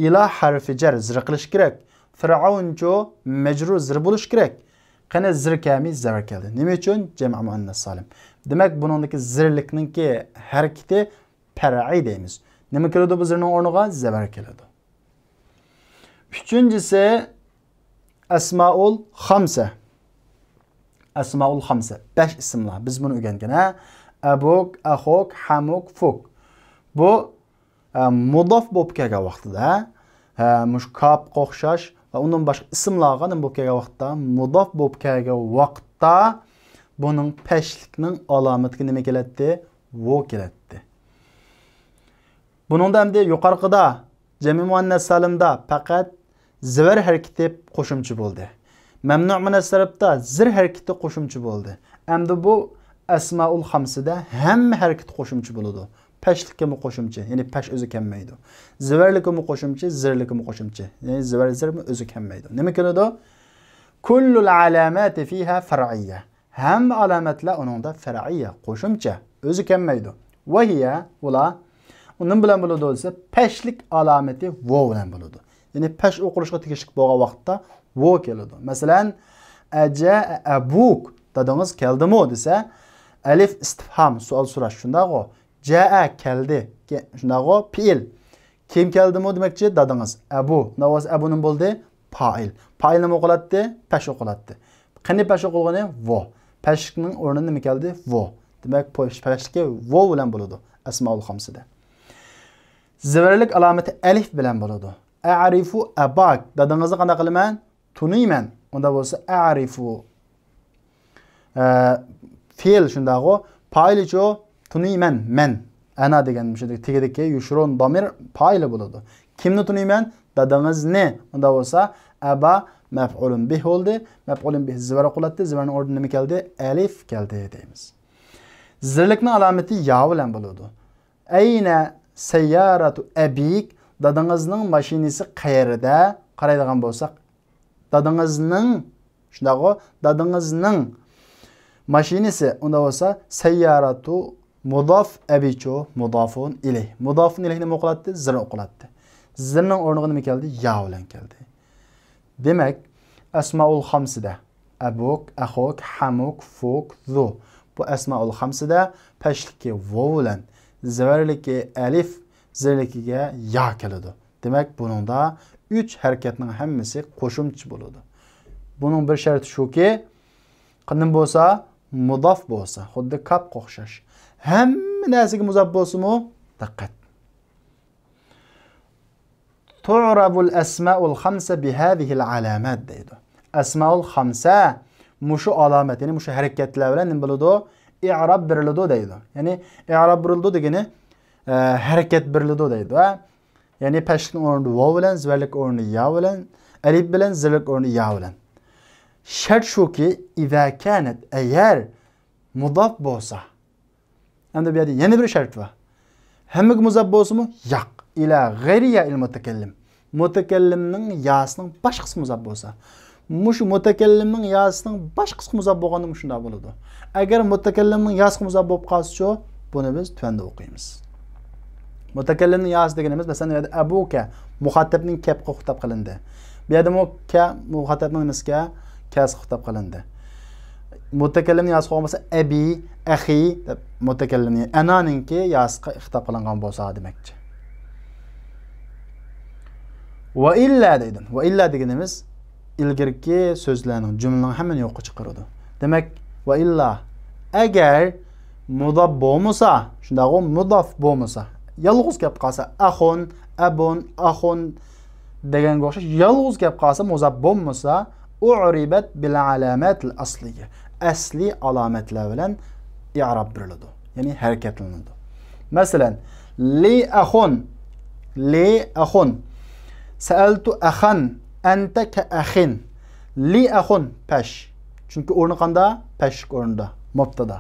ئىلا ھەرفى جەر، زىر قىلىش كېرەك. فىرئەۋنچۇ مەجرۇر، زىر بولۇش كېرەك. قېنى زىر كەلمەي زەۋەر كەلدى. نېمە ئۈچۈن؟ جەمئى مۇئەننەس سالىم. دېمەك، بۇنىڭدىكى زىرلىكنىڭكى ھەرىكىتى پەرئىي دەيمىز. نېمە كېلىدۇ بۇ زىرنىڭ ئورنىغا؟ زەۋەر كېلىدۇ. ئۈچىنچىسى، ئەسمائۇل خامسە. ئەسمائۇل خامسە، بەش ئىسىملار. بىز بۇنى ئۆگەنگەن، ھە؟ ئەبۇك، ئەخۇك، ھەمۇك، فۇك. بۇ، ئە، مۇداف بولۇپ كەلگەن ۋاقتىدا، ھە، مۇشۇ كاپقا ئوخشاش ۋە ئۇندىن باشقا ئىسىملارغا نېمە بولۇپ كەلگەن ۋاقىتتا، مۇداف بولۇپ كەلگەن ۋاقىتتا بۇنىڭ پەشلىكنىڭ ئالامىتىگە نېمە كېلەتتى؟ ۋو كېلەتتى. بۇنىڭدا ئەمدى يۇقىرىقىدا جەمئىي مۇئەننەس سالىمدا پەقەت زىۋەر ھەرىكىتى قوشۇمچە بولدى. مەمنۇ مىنەس سەرپتا زىر ھەرىكىتى قوشۇمچە بولدى. ئەمدى بۇ ئەسمائۇل خامسىدە ھەممە ھەرىكىتى قوشۇمچە بولىدۇ. پەشلىككىمۇ قوشۇمچە، يەنى پەش ئۆزى كەلمەيدۇ. زىۋەرلىككىمۇ قوشۇمچە، زىرلىككىمۇ قوشۇمچە، يەنى زىۋەر زىرمۇ ئۆزى كەلمەيدۇ. نېمە كېلىدۇ؟ كل العلامات فيها فرعية. ھەممە ئالامەتلەر ئۇنىڭدا فەرئىيە، قوشۇمچە، ئۆزى كەلمەيدۇ. وهي، ئۇلار، ئۇ نېمە بىلەن بولىدۇ دېسە، پەشلىك ئالامىتى ۋاۋ بىلەن بولىدۇ. يەنى پەش ئوقۇلۇشقا تېگىشلىك بولغان ۋاقىتتا ۋاۋ كېلىدۇ. مەسىلەن، أجاء أبوك، دادىڭىز كەلدىمۇ دېسە، ئەلىف ئىستىفھام، سوئال سوراش، شۇنداقغۇ؟ جاء، كەلدى، كە-، شۇنداقغۇ؟ پېئىل. كىم كەلدىمۇ دېمەكچى؟ دادىڭىز. ئەبۇ. ناۋاس ئەبۇ نېمە بولدى؟ پائىل. پائىل نېمە ئوقۇلاتتى؟ پەش ئوقۇلاتتى. قېنى پەش ئوقۇلغىنى؟ ۋو. پەشلىكنىڭ ئورنىدا نېمە كەلدى؟ ۋو. دېمەك، پو-، پەشلىكى ۋو بىلەن بولىدۇ. ئەسمائۇل خامسىدە. زىۋەرلىك ئالامىتى ئەلىف بىلەن بولىدۇ. أعرف أباك. دادىڭىزنى قانداق قىلىمەن؟ تونۇيمەن. ئۇنداق بولسا، أعرف. ئە، فېئىل شۇنداقغۇ. پائىلىچۇ؟ تونۇيمەن، مەن. أنا دېگەن مۇشۇ تېگىدىكى يوشۇرۇن دامىر پائىلى بولىدۇ. كىمنى تونۇيمەن؟ دادىڭىزنى. ئۇنداق بولسا، أبا مەپئۇلۇن بىھ بولدى. مەپئۇلۇن بىھ زىۋەر ئوقۇلاتتى. زىۋەرنىڭ ئورنىدا نېمە كەلدى؟ ئەلىف كەلدى دەيمىز. زىرلىكنىڭ ئالامىتى يا بىلەن بولىدۇ. أين سيارة أبيك؟ دادىڭىزنىڭ ماشىنىسى قەيەردە؟ قارايدىغان بولساق، دادىڭىزنىڭ، شۇنداقغۇ؟ دادىڭىزنىڭ ماشىنىسى، ئۇنداق بولسا، سيارة مضاف، أبيچۇ مضاف إليه. مضاف إليه نېمە ئوقۇلاتتى؟ زىر ئوقۇلاتتى. زىرنىڭ ئورنىغا نېمە كەلدى؟ يا بىلەن كەلدى. دېمەك، ئەسمائۇل خامسىدە، أبوك، أخوك، حموك، فوك، ذو. بۇ ئەسمائۇل خامسىدە پەشلىكى ۋاۋ بىلەن، زىۋەرلىكى ئەلىف، زىرلىكىگە يا كېلىدۇ. دېمەك، بۇنىڭدا ئۈچ ھەرىكەتنىڭ ھەممىسى قوشۇمچە بولىدۇ. بۇنىڭ بىر شەرتى شۇكى، قېنىم بولسا، مۇداف بولسا، خۇددى كاپقا ئوخشاش. ھەممە نەرسىگە مۇداف بولسىمۇ، دىققەت. تعرب الأسماء الخمسة بهذه العلامات دەيدۇ. ئەسمائۇل خامسە مۇشۇ ئالامەت، يەنى مۇشۇ ھەرىكەتلەر بىلەن نېمە بولىدۇ؟ ئىئراب بېرىلىدۇ دەيدۇ. يەنى ئىئراب بېرىلىدۇ دېگىنى، ئە، ھەرىكەت بېرىلىدۇ دەيدۇ، ھە؟ يەنى پەشلىكنىڭ ئورنىدا ۋاۋ بىلەن، زىۋەرلىك ئورنىدا يا بىلەن، ئەلىپ بىلەن، زىرلىك ئورنىدا يا بىلەن. شەرت شۇكى، إذا كانت، ئەگەر مۇداف بولسا، ئەمدى بۇ يەردە يەنە بىر شەرت بار. ھەممىگە مۇزاپ بولسىمۇ؟ ياق. إلى غير ياء المتكلم. مۇتەكەللىمنىڭ ياسىنىڭ باشقىسىغا مۇزاپ بولسا. مۇشۇ مۇتەكەللىمنىڭ ياسىنىڭ باشقىسىغا مۇزاپ بولغاندا مۇشۇنداق بولىدۇ. ئەگەر مۇتەكەللىمنىڭ ياسىغا مۇزاپ بولۇپ قالسىچۇ، بۇنى بىز تۆۋەندە ئوقۇيمىز. مۇتەكەللىمنىڭ ياسى دېگىنىمىز، مەسىلەن، بۇ يەردە ئەبۇكە مۇخاتەبنىڭ كەپكە خىتاب قىلىندى. بۇ يەردىمۇ كە مۇخاتەبنىڭ نېمىسىگە؟ كەسىگە خىتاب قىلىندى. مۇتەكەللىمنىڭ ياسى بولغان بولسا، ئەبى، ئەخى دەپ مۇتەكەللىمنى، ئەنانىڭكى ياسىغا خىتاب قىلىنغان بولسا دېمەكچى. ۋە ئىللا دەيدۇ. ۋە ئىللا دېگىنىمىز ئىلگىرىكى سۆزلەرنىڭ، جۈملىنىڭ ھەممىنى يوققا چىقىرىدۇ. دېمەك، ۋە ئىللا، ئەگەر مۇداپ بولمىسا، شۇنداقغۇ، مۇداپ بولمىسا، يالغۇز كەپ قالسا، ئەخۇن، ئەبۇن، ئاخۇن دېگەنگە ئوخشاش، يالغۇز كەپ قالسا، مۇزاپ بولمىسا، ئۇرىبەت بىل ئالامەتىل ئەسلىيە، ئەسلىي ئالامەتلەر بىلەن ئىئراب بېرىلىدۇ، يەنى ھەرىكەتلىنىدۇ. مەسىلەن، لى ئەخۇن، لى ئەخۇن، سەئەلتۇ ئەخەن، ئەنتە كەئەخىن. لى ئەخۇن، پەش. چۈنكى ئورنى قاندا؟ پەشلىك ئورنىدا، مۇبتادا.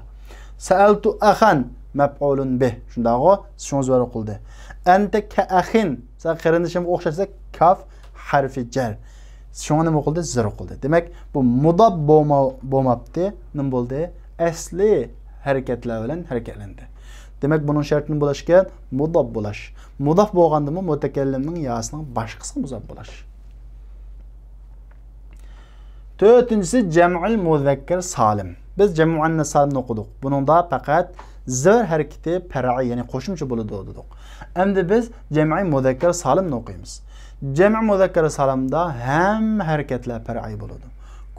سەئەلتۇ ئەخەن، مەپئۇلۇن بىھ. شۇنداقغۇ؟ شۇڭا زۆرۈر قىلدى. ئەنتە كەئەخىن، سەن قېرىندىشىمغا ئوخشاش دېسەك، كاف ھەرفى جەر. شۇڭا نېمە قىلدى؟ زۆرۈر قىلدى. دېمەك، بۇ مۇداپ بولما-، بولماپتى. نېمە بولدى؟ ئەسلى ھەرىكەتلەر بىلەن ھەرىكەتلەندى. دېمەك، بۇنىڭ شەرتى نېمە بولۇشكەن؟ مۇداپ بولاش. مۇداپ بولغاندىمۇ مۇتەكەللىمنىڭ ياسىنىڭ باشقىسىغا مۇداپ بولاش. تۆتىنچىسى جەمئىل مۇزەككەر سالىم. بىز جەمئىل مۇئەننەس سالىمنى ئوقۇدۇق. بۇنىڭدا پەقەت زۆر ھەرىكىتى پەرئىي، يەنى قوشۇمچە بولىدۇ دېدۇق. ئەمدى بىز جەمئىل مۇزەككەر سالىمنى ئوقۇيمىز. جەمئىل مۇزەككەر سالىمدا ھەممە ھەرىكەتلەر پەرئىي بولىدۇ.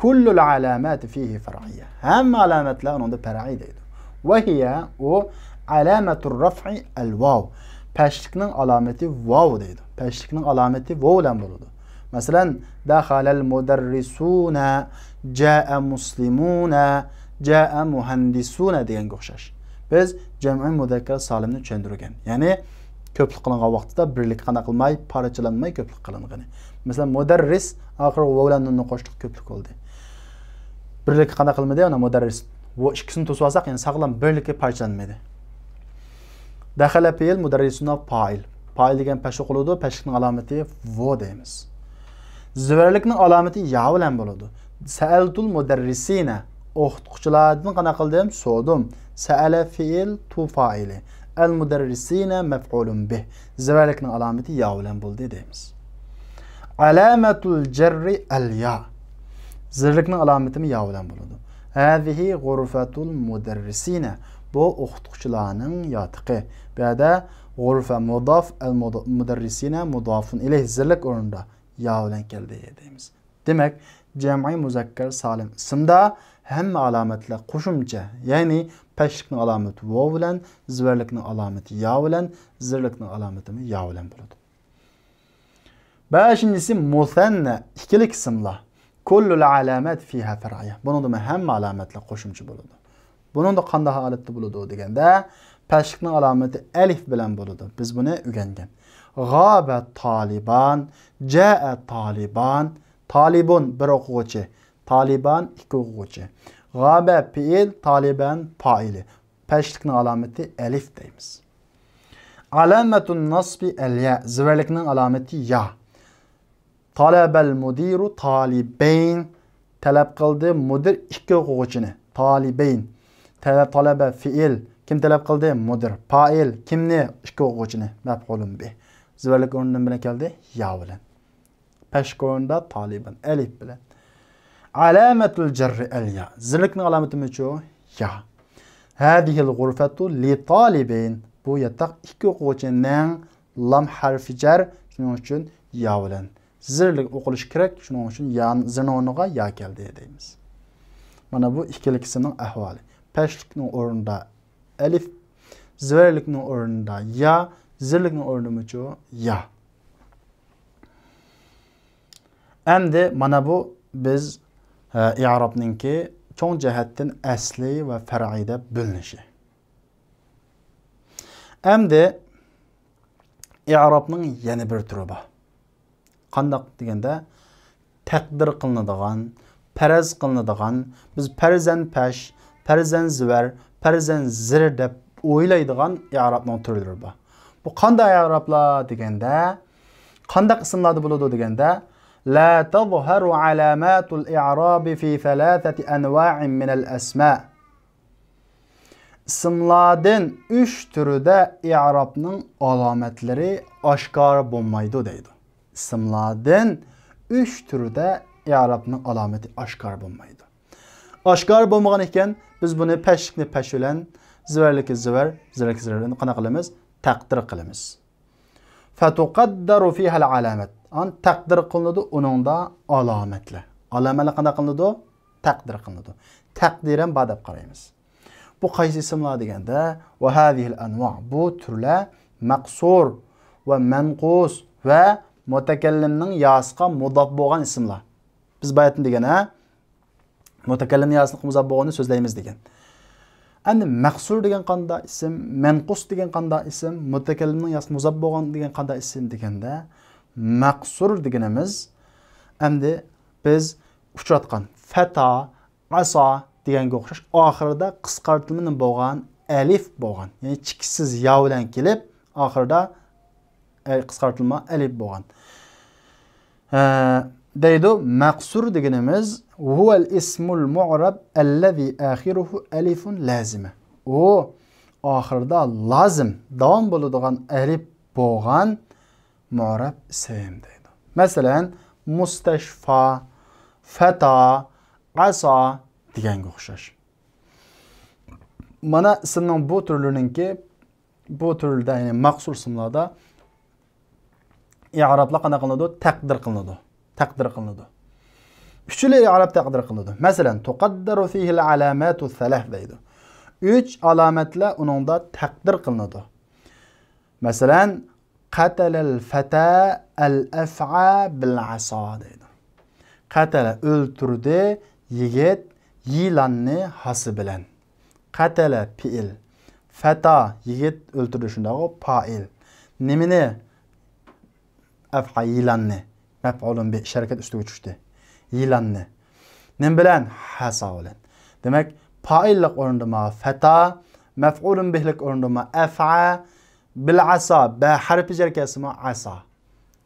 كل العلامات فيه فرعية. ھەممە ئالامەتلەر ئۇنىڭدا پەرئىي دەيدۇ. وهي، ئۇ، علامة الرفع الواو. پەشلىكنىڭ ئالامىتى ۋاۋ دەيدۇ. پەشلىكنىڭ ئالامىتى ۋاۋ بىلەن بولىدۇ. مەسىلەن، دخل المدرسون، جاء المسلمون، جاء المهندسون دېگەنگە ئوخشاش. بىز جەمئىي مۇزەككەر سالىمنى چۈشەندۈرگەن. يەنى كۆپلۈك قىلىنغان ۋاقتىدا بىرلىككە قانداق قىلماي، پارچىلانماي كۆپلۈك قىلىنغىنى. مەسىلەن، مۇدەررىس، ئاخىرىغا ۋاۋ بىلەن نۇننى قوشتۇق، كۆپلۈك بولدى. بىرلىككە قانداق قىلمىدى؟ ئانا مۇدەررىس. ۋاۋ ئىككىسىنى توسۇۋالساق، يەنى ساغلام بىرلىككە پارچىلانمىدى. دەخەلە پېئىل، مۇدەررىسۇنا پائىل. پائىل دېگەن پەش ئوقۇلىدۇ، پەشلىكنىڭ ئالامىتى ۋو دەيمىز. زىۋەرلىكنىڭ ئالامىتى يا بىلەن بولىدۇ. سەئەلتۇل مۇدەررىسىنە، ئوقۇتقۇچىلاردىن قانداق قىلدىم؟ سورىدىم. سەئەلە فېئىل، تۇ فائىلى. ئەل مۇدەررىسىنە مەپئۇلۇن بىھ. زىۋەرلىكنىڭ ئالامىتى يا بىلەن بولدى دەيمىز. ئەلامەتۇل جەررى ئەل يا. زىرلىكنىڭ ئالامىتىمۇ يا بىلەن بولىدۇ. ھەزىھى غۇرفەتۇل مۇدەررىسىنە. بۇ ئوقۇتقۇچىلارنىڭ ياتىقى. بۇ يەردە غۇرفە مۇداف، ئەل مۇد-، مۇدەررىسىنە مۇدافۇن ئىلەيھ، زىرلىك ئورنىدا يا بىلەن كەلدى دەيمىز. دېمەك، جەمئىي مۇزەككەر سالىم ئىسىمدا ھەممە ئالامەتلەر قوشۇمچە، يەنى پەشلىكنىڭ ئالامىتى ۋاۋ بىلەن، زىۋەرلىكنىڭ ئالامىتى يا بىلەن، زىرلىكنىڭ ئالامىتىمۇ يا بىلەن بولىدۇ. بەشىنچىسى مۇسەننە، ئىككىلىك ئىسىملار. كۇللۇل ئالامات فىھا فەرئىيە. بۇنىڭدىمۇ ھەممە ئالامەتلەر قوشۇمچە بولىدۇ. بۇنىڭدا قانداق ھالەتتە بولىدۇ دېگەندە، پەشلىكنىڭ ئالامىتى ئەلىف بىلەن بولىدۇ. بىز بۇنى ئۆگەنگەن. غابە تالىبان، جائە تالىبان، تالىبۇن بىر ئوقۇغۇچى، تالىبان ئىككى ئوقۇغۇچى. غابە پېئىل، تالىبان پائىلى. پەشلىكنىڭ ئالامىتى ئەلىف دەيمىز. ئالامەتۇن نەسبى ئەل يا، زىۋەرلىكنىڭ ئالامىتى يا. تالەبەل مۇدىرۇ تالىبەين، تەلەپ قىلدى مۇدىر ئىككى ئوقۇغۇچىنى. تالىبەين. تەلە-، تالەبە فېئىل. كىم تەلەپ قىلدى؟ مۇدىر. پائىل. كىمنى؟ ئىككى ئوقۇغۇچىنى. مەپئۇلۇن بىھ. زىۋەرلىك ئورنىدا نېمە بىلەن كەلدى؟ يا بىلەن. پەشلىك ئورنىدا تالىبان، ئەلىف بىلەن. ئالامەتۇل جەررى ئەل يا. زىرلىكنىڭ ئالامىتىمىچۇ؟ يا. ھەزىھىل غۇرفەتۇ لىتالىبەين. بۇ ياتاق ئىككى ئوقۇغۇچىنىڭ، لام ھەرفى جەر، شۇنىڭ ئۈچۈن يا بىلەن. زىرلىك ئوقۇلۇشى كېرەك، شۇنىڭ ئۈچۈن يا، زىرنىڭ ئورنىغا يا كەلدى دەيمىز. مانا بۇ ئىككىلىكىسىنىڭ ئەھۋالى. پەشلىكنىڭ ئورنىدا ئەلىف، زىۋەرلىكنىڭ ئورنىدا يا، زىرلىكنىڭ ئورنىدىمۇچۇ؟ يا. ئەمدى مانا بۇ بىز، ئە، ئىئرابنىڭكى چوڭ جەھەتتىن ئەسلىي ۋە پەرئىي دەپ بۆلۈنۈشى. ئەمدى ئىئرابنىڭ يەنە بىر تۈرى بار. قانداق دېگەندە، تەقدىر قىلىنىدىغان، پەرەز قىلىنىدىغان، بىز پەرزەن پەش، پەرزەن زىۋەر، پەرزەن زىر دەپ ئويلايدىغان ئىئرابنىڭ تۈرلىرى بار. بۇ قانداق ئىئرابلار دېگەندە، قانداق ئىسىملاردا بولىدۇ دېگەندە، لا تظهر علامات الإعراب في ثلاثة أنواع من الأسماء. ئىسىملاردىن ئۈچ تۈرىدە ئىئرابنىڭ ئالامەتلىرى ئاشكارا بولمايدۇ دەيدۇ. ئىسىملاردىن ئۈچ تۈرىدە ئىئرابنىڭ ئالامىتى ئاشكارا بولمايدۇ. ئاشكارا بولمىغان ئىكەن، بىز بۇنى پەشلىكنى پەش بىلەن، زىۋەرلىكنى زىۋەر، زىرلىكنى زىر بىلەن قانداق قىلىمىز؟ تەقدىر قىلىمىز. فتقدر فيها العلامات. ئان تەقدىر قىلىنىدۇ، ئۇنىڭدا ئالامەتلەر. ئالامەتلەر قانداق قىلىنىدۇ؟ تەقدىر قىلىنىدۇ. تەقدىرەن بار دەپ قارايمىز. بۇ قايسى ئىسىملار دېگەندە، وهذه الأنواع، بۇ تۈرلەر مەقسۇر ۋە مەنقۇس ۋە مۇتەكەللىمنىڭ ياسىغا مۇداپ بولغان ئىسىملار. بىز باياتىن دېگەن، ھە؟ مۇتەكەللىمنىڭ ياسىغا مۇداپ بولغاننى سۆزلەيمىز دېگەن. ئەمدى مەقسۇر دېگەن قانداق ئىسىم، مەنقۇس دېگەن قانداق ئىسىم، مۇتەكەللىمنىڭ ياسىغا مۇداپ بولغان دېگەن قانداق ئىسىم دېگەندە، مەقسۇر دېگىنىمىز ئەمدى بىز ئۇچراتقان فەتا، ئاسا دېگەنگە ئوخشاش ئاخىرىدا قىسقارتىلما نېمە بولغان؟ ئەلىف بولغان. يەنى چېكىتسىز يا بىلەن كېلىپ، ئاخىرىدا، ئە، قىسقارتىلما ئەلىپ بولغان. ئە، دەيدۇ، مەقسۇر دېگىنىمىز، هو الاسم المعرب الذي آخره ألف لازمة. ئۇ ئاخىرىدا لازىم، داۋام بولىدىغان ئەلىپ بولغان مۇئرەب ئىسىم دەيدۇ. مەسىلەن، مۇستەشفا، فەتا، ئاسا دېگەنگە ئوخشاش. مانا ئىسىمنىڭ بۇ تۈرلىرىنىڭكى، بۇ تۈرلىدە، يەنى مەقسۇر ئىسىملاردا ئىئرابلار قانداق قىلىنىدۇ؟ تەقدىر قىلىنىدۇ. تەقدىر قىلىنىدۇ. ئۈچىلا ئىئراب تەقدىر قىلىنىدۇ. مەسىلەن، تۇقەددەرۇ فىھىل ئالاماتۇ سەلەس دەيدۇ. ئۈچ ئالامەتلەر ئۇنىڭدا تەقدىر قىلىنىدۇ. مەسىلەن، قەتەلەل فەتە ئەل ئەفئا بىل ئاسا دەيدۇ. قەتەلە ئۆلتۈردى يىگىت يىلاننى ھاسا بىلەن. قەتەلە پېئىل. فەتا يىگىت ئۆلتۈردى شۇنداقغۇ پائىل. نېمىنى؟ ئەفئا يىلاننى. مەپئۇلۇن بىھ ئىش ھەرىكەت ئۈستىگە چۈشتى. يىلاننى. نېمە بىلەن؟ ھاسا بىلەن. دېمەك، پائىللىق ئورنىدا ما فەتا، مەپئۇلۇن بىھلىك ئورنىدا ما ئەفئا، بىل ئەسا، بە ھەرپى جەر كەلسىمۇ ئەسا.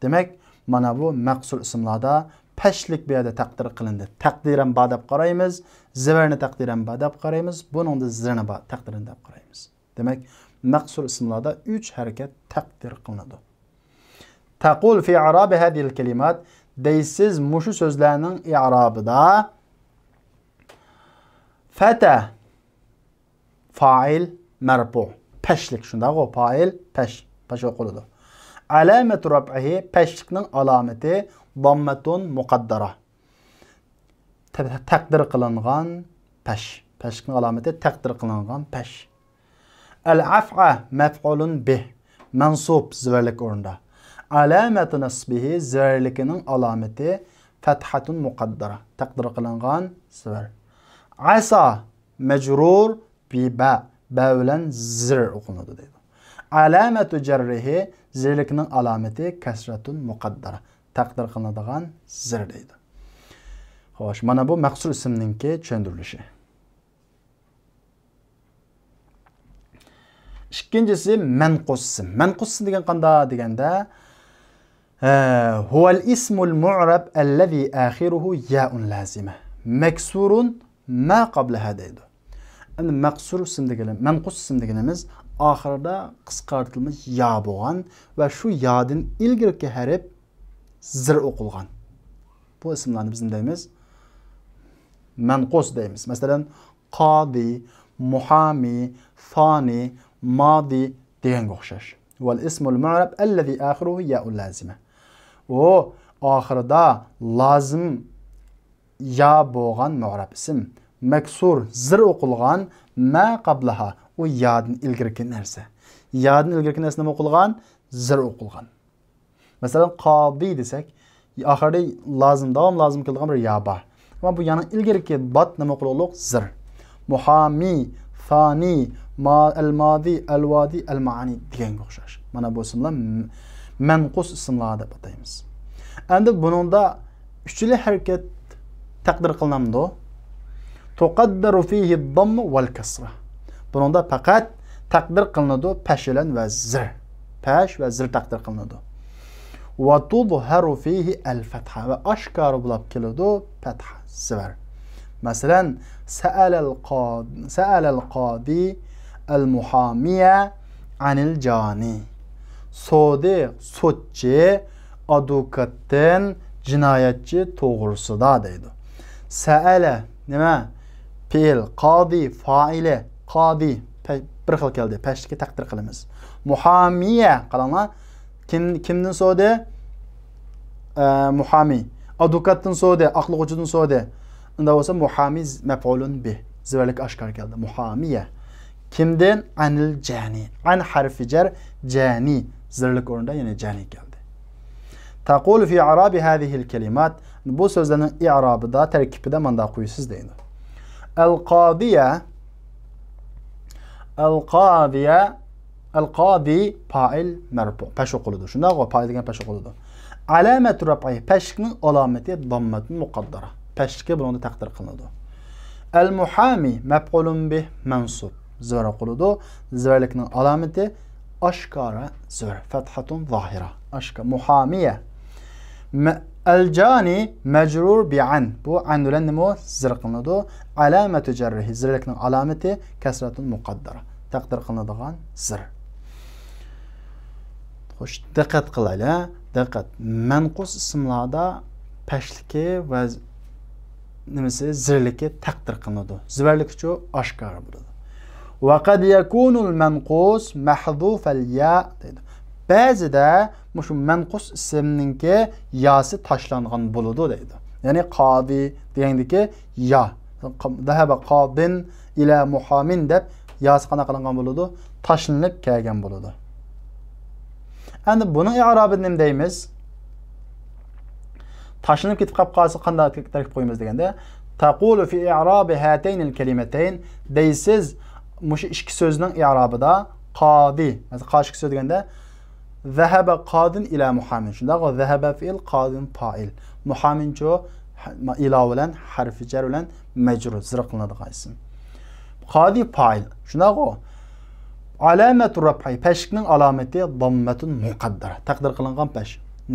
دېمەك، مانا بۇ مەقسۇر ئىسىملاردا پەشلىك بۇ يەردە تەقدىر قىلىندى. تەقدىرەن با دەپ قارايمىز، زىۋەرنى تەقدىرەن با دەپ قارايمىز، بۇنىڭدا زىرنى با تەقدىرەن دەپ قارايمىز. دېمەك، مەقسۇر ئىسىملاردا ئۈچ ھەرىكەت تەقدىر قىلىنىدۇ. تەقۇل في إعراب هذه الكلمات، دەيسىز مۇشۇ سۆزلەرنىڭ ئىئرابىدا فەتە، فائىل، مەرپۇ. پەشلىك، شۇنداقغۇ؟ پائىل، پەش، پەش ئوقۇلىدۇ. ئەلامەتۇ رەپئىھى، پەشلىكنىڭ ئالامىتى، ضاممەتۇن مۇقەددەرە. تە-، تەقدىر قىلىنغان پەش. پەشلىكنىڭ ئالامىتى تەقدىر قىلىنغان پەش. ئەل ئەفئە مەفئۇلۇن بىھ، مەنسۇب، زىۋەرلىك ئورنىدا. ئەلامەتۇ نەسبىھى، زىۋەرلىكىنىڭ ئالامىتى فەتھەتۇن مۇقەددەرە، تەقدىر قىلىنغان زىۋەر. ئەسا مەجرۇر بى بە، بە بىلەن زىر ئوقۇلىدۇ دەيدۇ. ئەلامەتۇ جەررىھى، زىرلىكنىڭ ئالامىتى كەسرەتۇن مۇقەددەرە، تەقدىر قىلىنىدىغان زىر دەيدۇ. خوش، مانا بۇ مەقسۇر ئىسىمنىڭكى چۈشەندۈرۈلۈشى. ئىككىنچىسى مەنقۇس ئىسىم. مەنقۇس ئىسىم دېگەن قانداق دېگەندە، ھە، هو الاسم المعرب الذي آخره ياء لازمة مكسور ما قبلها دەيدۇ. ئەمدى مەقسۇر ئىسىم دېگىنى، مەنقۇس ئىسىم دېگىنىمىز ئاخىرىدا قىسقارتىلما يا بولغان ۋە شۇ يادىن ئىلگىرىكى ھەرپ زىر ئوقۇلغان. بۇ ئىسىملارنى بىز نېمە دەيمىز؟ مەنقۇس دەيمىز. مەسىلەن، قادى، مۇھامى، فانى، مادى دېگەنگە ئوخشاش. والاسم المعرب الذي آخره ياء لازمة. ئۇ ئاخىرىدا لازىم يا بولغان مۇئرەب ئىسىم. مەكسۇر، زىر ئوقۇلغان، ما قابلىھا، ئۇ يادىن ئىلگىرىكى نەرسە. يادىن ئىلگىرىكى نەرسە نېمە ئوقۇلغان؟ زىر ئوقۇلغان. مەسىلەن، قادى دېسەك، ئاخىرىدا لازىم، داۋام لازىم كېلىدىغان بىر يا بار. ئەمما بۇ يانىڭ ئىلگىرىكى بات نېمە قىلغۇلۇق؟ زىر. مۇھامى، فانى، ما-، ئەلمادى، ئەلۋادى، ئەلمانى دېگەنگە ئوخشاش. مانا بۇ ئىسىملار م-، مەنقۇس ئىسىملار دەپ ئاتايمىز. ئەمدى بۇنىڭدا ئۈچىلا ھەرىكەت تەقدىر قىلىنامدۇ؟ تۇقەددەرۇ فىھى الضمة والكسرة. بۇنىڭدا پەقەت تەقدىر قىلىنىدۇ پەش بىلەن ۋە زىر. پەش ۋە زىر تەقدىر قىلىنىدۇ. وتظهر فيه الفتحة، ۋە ئاشكارا بولاپ كېلىدۇ پەتھە، زىۋەر. مەسىلەن، سەئەلەل قا-، سەئەلەل قادى ئەل مۇھامىيە ئەنىل جانى. سورىدى سوتچى ئادۋوكاتتىن جىنايەتچى توغرىسىدا دەيدۇ. سەئەلە نېمە؟ پېئىل، قادى فائىلى، قادى پە-، بىر خىل كەلدى، پەشلىككە تەقدىر قىلىمىز. مۇھامىيە، قاراڭلار، كىم، كىمدىن سورىدى؟ ئە، مۇھامى. ئادۋوكاتتىن سورىدى، ئاقلىغۇچىدىن سورىدى. ئۇنداق بولسا مۇھامى ز-، مەپئۇلۇن بىھ، زىۋەرلىك ئاشكارا كەلدى. مۇھامىيە. كىمدىن؟ ئەنىل جانى. ئەن ھەرفى جەر، جانى. زىرلىك ئورنىدا يەنە جانى كەلدى. تەقۇلۇ فى ئەرابى ھازىھىل كەلىمات. بۇ سۆزلەرنىڭ ئىئرابىدا، تەركىبىدە مانداق قويىسىز دەيدۇ. ئەل قادىيە، ئەل قادىيە، ئەل قادى پائىل مەرپۇ، پەش ئوقۇلىدۇ. شۇنداقغۇ؟ پائىل دېگەن پەش ئوقۇلىدۇ. ئەلامەتۇ رەپئى، پەشلىكنىڭ ئالامىتى داممەتۇن مۇقەددەرە. پەشلىكى بۇنىڭدا تەقدىر قىلىنىدۇ. ئەل مۇھامى مەپئۇلۇن بىھ مەنسۇب. زىۋەر ئوقۇلىدۇ. زىۋەرلىكنىڭ ئالامىتى ئاشكارا زىۋەر. فەتھەتۇن زاھىرە. ئاشكا-، مۇھامىيە. مە-، ئەل جانى مەجرۇر بى ئەن. بۇ ئەن بىلەن نېمە؟ زىر قىلىنىدۇ. ئەلامەتۇ جەررىھى، زىرلىكنىڭ ئالامىتى كەسرەتۇن مۇقەددەرە. تەقدىر قىلىنىدىغان زىر. خوش، دىققەت قىلايلى، ھە؟ دىققەت. مەنقۇس ئىسىملاردا پەشلىكى ۋە نېمىسى، زىرلىكى تەقدىر قىلىنىدۇ. زىۋەرلىكىچۇ؟ ئاشكارا بولىدۇ. ۋەقەد يەكۇنۇل مەنقۇس مەھزۇفەل يا دەيدۇ. بەزىدە مۇشۇ مەنقۇس ئىسىمنىڭكى ياسى تاشلانغان بولىدۇ دەيدۇ. يەنى قادى دېگەندىكى يا. ذەھەبە قادىن ئىلە مۇھامىن دەپ ياسى قانداق قىلىنغان بولىدۇ؟ تاشلىنىپ كەلگەن بولىدۇ. ئەمدى بۇنىڭ ئىئرابىدا نېمە دەيمىز؟ تاشلىنىپ كېتىپ قاپ قالسا قانداق تەركىب قويىمىز دېگەندە، تەقۇلۇ فى ئىئرابى ھاتەينىل كەلىمەتەين دەيسىز، مۇشۇ ئىككى سۆزنىڭ ئىئرابىدا قادى، مەسىلەن، قارشى ئىككى سۆز دېگەندە، ذەھەبە قادىن ئىلە مۇھامىن. شۇنداقغۇ؟ ذەھەبە فېئىل، قادىن پائىل. مۇھامىنچۇ؟ ھە-، ئىلا بىلەن، ھەرفى جەر بىلەن مەجرۇر، زىر قىلىنىدىغان ئىسىم. قادى پائىل. شۇنداقغۇ؟ ئالامەتۇ رەفئى، پەشلىكنىڭ ئالامىتى ضمة مقدرة، تەقدىر قىلىنغان پەش.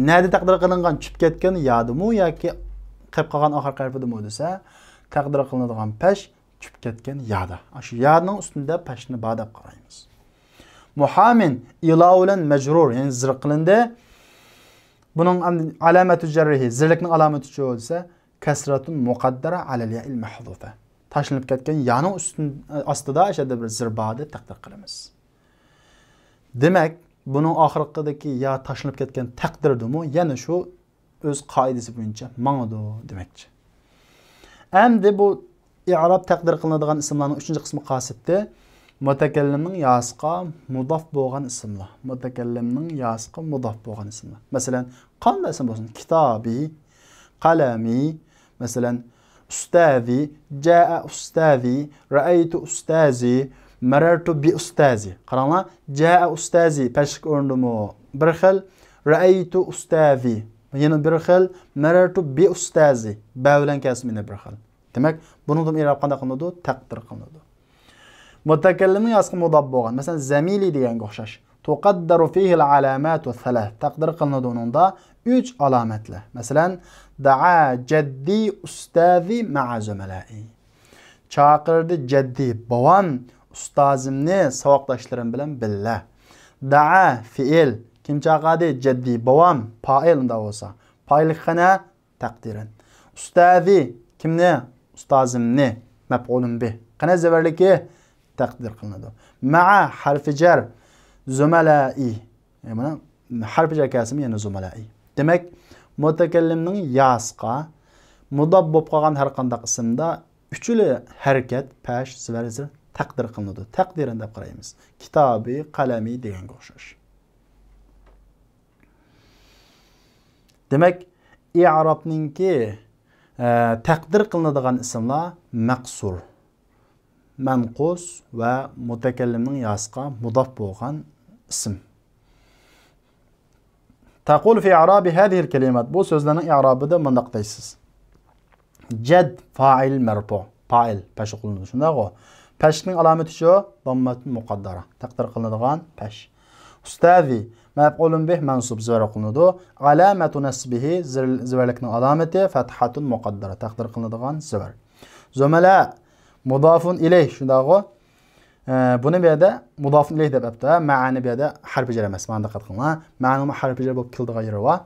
نەدە تەقدىر قىلىنغان؟ چۈشۈپ كەتكەن يادىمۇ ياكى قېلىپ قالغان ئاخىرقى ھەرپىدىمۇ دېسە، تەقدىر قىلىنىدىغان پەش چۈشۈپ كەتكەن يادا. ئاشۇ يادنىڭ ئۈستىدە پەشنى بار دەپ قارايمىز. مۇھامىن، ئىلا بىلەن مەجرۇر، يەنى زىر قىلىندى. بۇنىڭ ئەمدى ئالامەتۇ جەررىھى، زىرلىكنىڭ ئالامىتىچۇ دېسە، كەسرەتۇن مۇقەددەرە ئەلەل يائىل مەھزۇفە. تاشلىنىپ كەتكەن يانىڭ ئۈستۈن، ئاستىدا ئاشۇ يەردە بىر زىر بار دەپ تەقدىر قىلىمىز. دېمەك، بۇنىڭ ئاخىرقىدىكى يا تاشلىنىپ كەتكەن تەقدىردىمۇ يەنە شۇ ئۆز قائىدىسى بويىچە ماڭىدۇ دېمەكچى. ئەمدى بۇ ئىئراب تەقدىر قىلىنىدىغان ئىسىملارنىڭ ئۈچىنچى قىسمى خاسىيىتى مۇتەكەللىمنىڭ ياسىغا مۇداف بولغان ئىسىملار. مۇتەكەللىمنىڭ ياسىغا مۇداف بولغان ئىسىملار. مەسىلەن، قانداق ئىسىم بولسۇن؟ كىتابى، قەلەمى، مەسىلەن، ئۇستازى، جائە ئۇستازى، رەئەيتۇ ئۇستازى، مەرەرتۇ بى ئۇستازى. قاراڭلار، جائە ئۇستازى پەشلىك ئورنىدىمۇ بىر خىل، رەئەيتۇ ئۇستازى يەنە بىر خىل، مەرەرتۇ بى ئۇستازى بە بىلەن كەلسىمۇ يەنە بىر خىل. دېمەك، بۇنىڭدىن ئىئراب قانداق قىلىنىدۇ؟ تەقدىر قىلىنىدۇ. مۇتەكەللىمنىڭ ياسىغا مۇداف بولغان، مەسىلەن، زەمىلى دېگەنگە ئوخشاش. تۇقەددەرۇ فىھىل ئالاماتۇ سەلەس، تەقدىر قىلىنىدۇ ئۇنىڭدا ئۈچ ئالامەتلەر. مەسىلەن، دەئا جەددى ئۇستازى مەئە زۇمەلائى. چاقىردى جەددى بوۋام ئۇستازىمنى ساۋاقداشلىرىم بىلەن بىللە. دەئا فېئىل. كىم چاقىردى؟ جەددى بوۋام. پائىل ئۇنداق بولسا. پائىللىق قەنە؟ تەقدىرەن. ئۇستازى كىمنى؟ ئۇستازىمنى. مەپئۇلۇن بىھ. قەنە زەۋەرلىكى؟ تەقدىر قىلىنىدۇ. مەئە ھەرفى جەر. زۇمەلائى. يەنى مانا ھەرپى جەر كەلسىمۇ يەنە زۇمەلائى. دېمەك، مۇتەكەللىمنىڭ ياسىغا مۇداپ بولۇپ قالغان ھەر قانداق ئىسىمدا ئۈچىلا ھەرىكەت، پەش، زىۋەر، زىر تەقدىر قىلىنىدۇ. تەقدىرەن دەپ قارايمىز. كىتابى، قەلەمى دېگەنگە ئوخشاش. دېمەك، ئىئرابنىڭكى، ئە، تەقدىر قىلىنىدىغان ئىسىملار مەقسۇر، مەنقۇس ۋە مۇتەكەللىمنىڭ ياسىغا مۇداپ بولغان ئىسىم. تەقۇلۇ فى ئەرابى ھەزىھىل كەلىمات. بۇ سۆزلەرنىڭ ئىئرابىدا مۇنداق دەيسىز. جەد فائىل مەرپۇ. پائىل پەش قىلىنىدۇ. شۇنداقغۇ؟ پەشنىڭ ئالامىتى شۇ. ضمة مقدرة. تەقدىر قىلىنىدىغان پەش. ئۇستازى مەپئۇلۇن بىھ مەنسۇب زىۋەر قىلىنىدۇ. ئالامەتۇ نەسبىھى زىر-، زىۋەرلىكنىڭ ئالامىتى فتحة مقدرة. تەقدىر قىلىنىدىغان زىۋەر. زۇمەلە مۇدافۇن ئىلەيھ. شۇنداقغۇ؟ ئە، بۇنى بۇ يەردە مۇدافۇن ئىلەيھ دەپ ئەپتۇ. ھە، مەئەنى بۇ يەردە ھەرپى جەر ئەمەس. مانا دىققەت قىلىڭلار. مەئەنىمۇ ھەرپى جەر بولۇپ كېلىدىغان يېرى بار.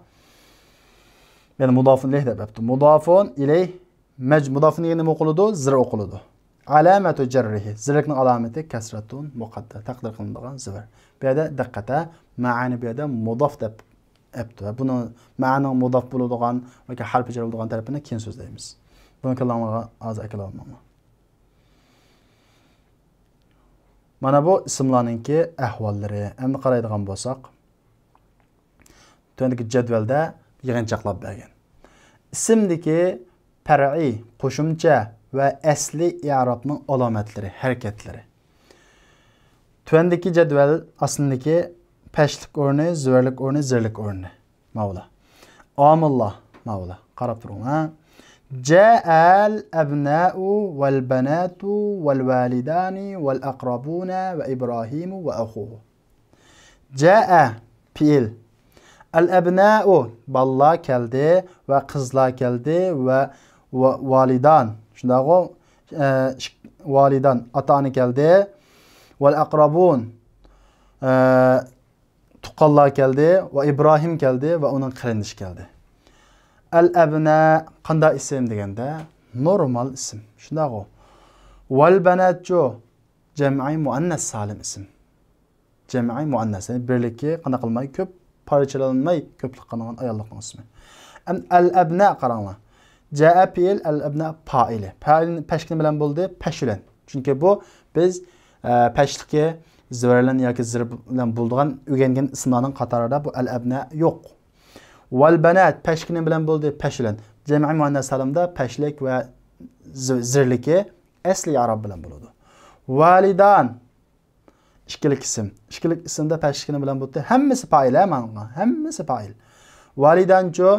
يەنى مۇدافۇن ئىلەيھ دەپ ئەپتۇ. مۇدافۇن ئىلەيھ مەج-، مۇدافۇن ئىلەيھ نېمە ئوقۇلىدۇ؟ زىر ئوقۇلىدۇ. ئالامەتۇ جەررىھى. زىرلىكنىڭ ئالامىتى كەسرەتۇن مۇقەددەر. تەقدىر قىلىنىدىغان زىۋەر. بۇ يەردە دىققەت، ھە. مەئەنى بۇ يەردە مۇداف دەپ ئەپتۇ. بۇنى مەئەنىنىڭ مۇداف بولىدىغان ياكى ھەرپى جەر بولىدىغان تەرىپىنى كېيىن سۆزلەيمىز. بۇنى كاللاڭلارغا ھازىر ئەكېلىۋالماڭلار. مانا بۇ ئىسىملارنىڭكى ئەھۋاللىرى. ئەمدى قارايدىغان بولساق، تۆۋەندىكى جەدۋەلدە يىغىنچاقلاپ بەرگەن. ئىسىمدىكى پەرئىي، قوشۇمچە ۋە ئەسلىي ئىئرابنىڭ ئالامەتلىرى، ھەرىكەتلىرى. تۆۋەندىكى جەدۋەل ئاستىدىكى پەشلىك ئورنى، زىۋەرلىك ئورنى، زىرلىك ئورنى. ماۋۇلار. ئامىللار. ماۋۇلار. قاراپ تۇرۇڭلار. جائەل ئەبنائۇ ۋەل بەناتۇ ۋەل ۋالىدانى ۋەل ئەقرەبۇنە ۋە ئىبراھىمۇ ۋە ئەخۇھۇ. جائە پېئىل. ئەل ئەبنائۇ بالىلار كەلدى ۋە قىزلار كەلدى ۋە ۋە-، ۋالىدان. شۇنداقغۇ؟ ئە، ئىك-، ۋالىدان ئاتا-ئانا كەلدى. ۋەل ئەقرەبۇن. ئە، تۇغقانلار كەلدى ۋە ئىبراھىم كەلدى ۋە ئۇنىڭ قېرىندىشى كەلدى. ئەل ئەبنە قانداق ئىسىم دېگەندە، نورمال ئىسىم. شۇنداقغۇ؟ ۋەل بەناتچۇ؟ جەمئىي مۇئەننەس سالىم ئىسىم. جەمئىي مۇئەننەس، يەنى بىرلىكى قانداق قىلماي كۆپ، پارچىلانماي كۆپلۈك قىلىنغان ئاياللىقنىڭ ئىسمى. ئەم-، ئەل ئەبنە قاراڭلار. جائە پېئىل، ئەل ئەبنە پائىلى. پائىل پەشكىنى بىلەن بولدى، پەش بىلەن. چۈنكى بۇ بىز، ئە، پەشلىكى زىۋەر بىلەن ياكى زىر بىلەن بولىدىغان ئۆگەنگەن ئىسىملارنىڭ قاتارىدا بۇ ئەل ئەبنە يوق. ۋەل بەنات پەشكىنى بىلەن بولدى، پەش بىلەن. جەمئىي مۇئەننەس سالىمدا پەشلىك ۋە زىر-، زىرلىكى ئەسلى ئىئراب بىلەن بولىدۇ. ۋالىدان ئىككىلىك ئىسىم. ئىككىلىك ئىسىمدا پەشلىكىنى بىلەن بولدى. ھەممىسى پائىل، ھە، مانا. ھەممىسى پائىل. ۋالىدانچۇ؟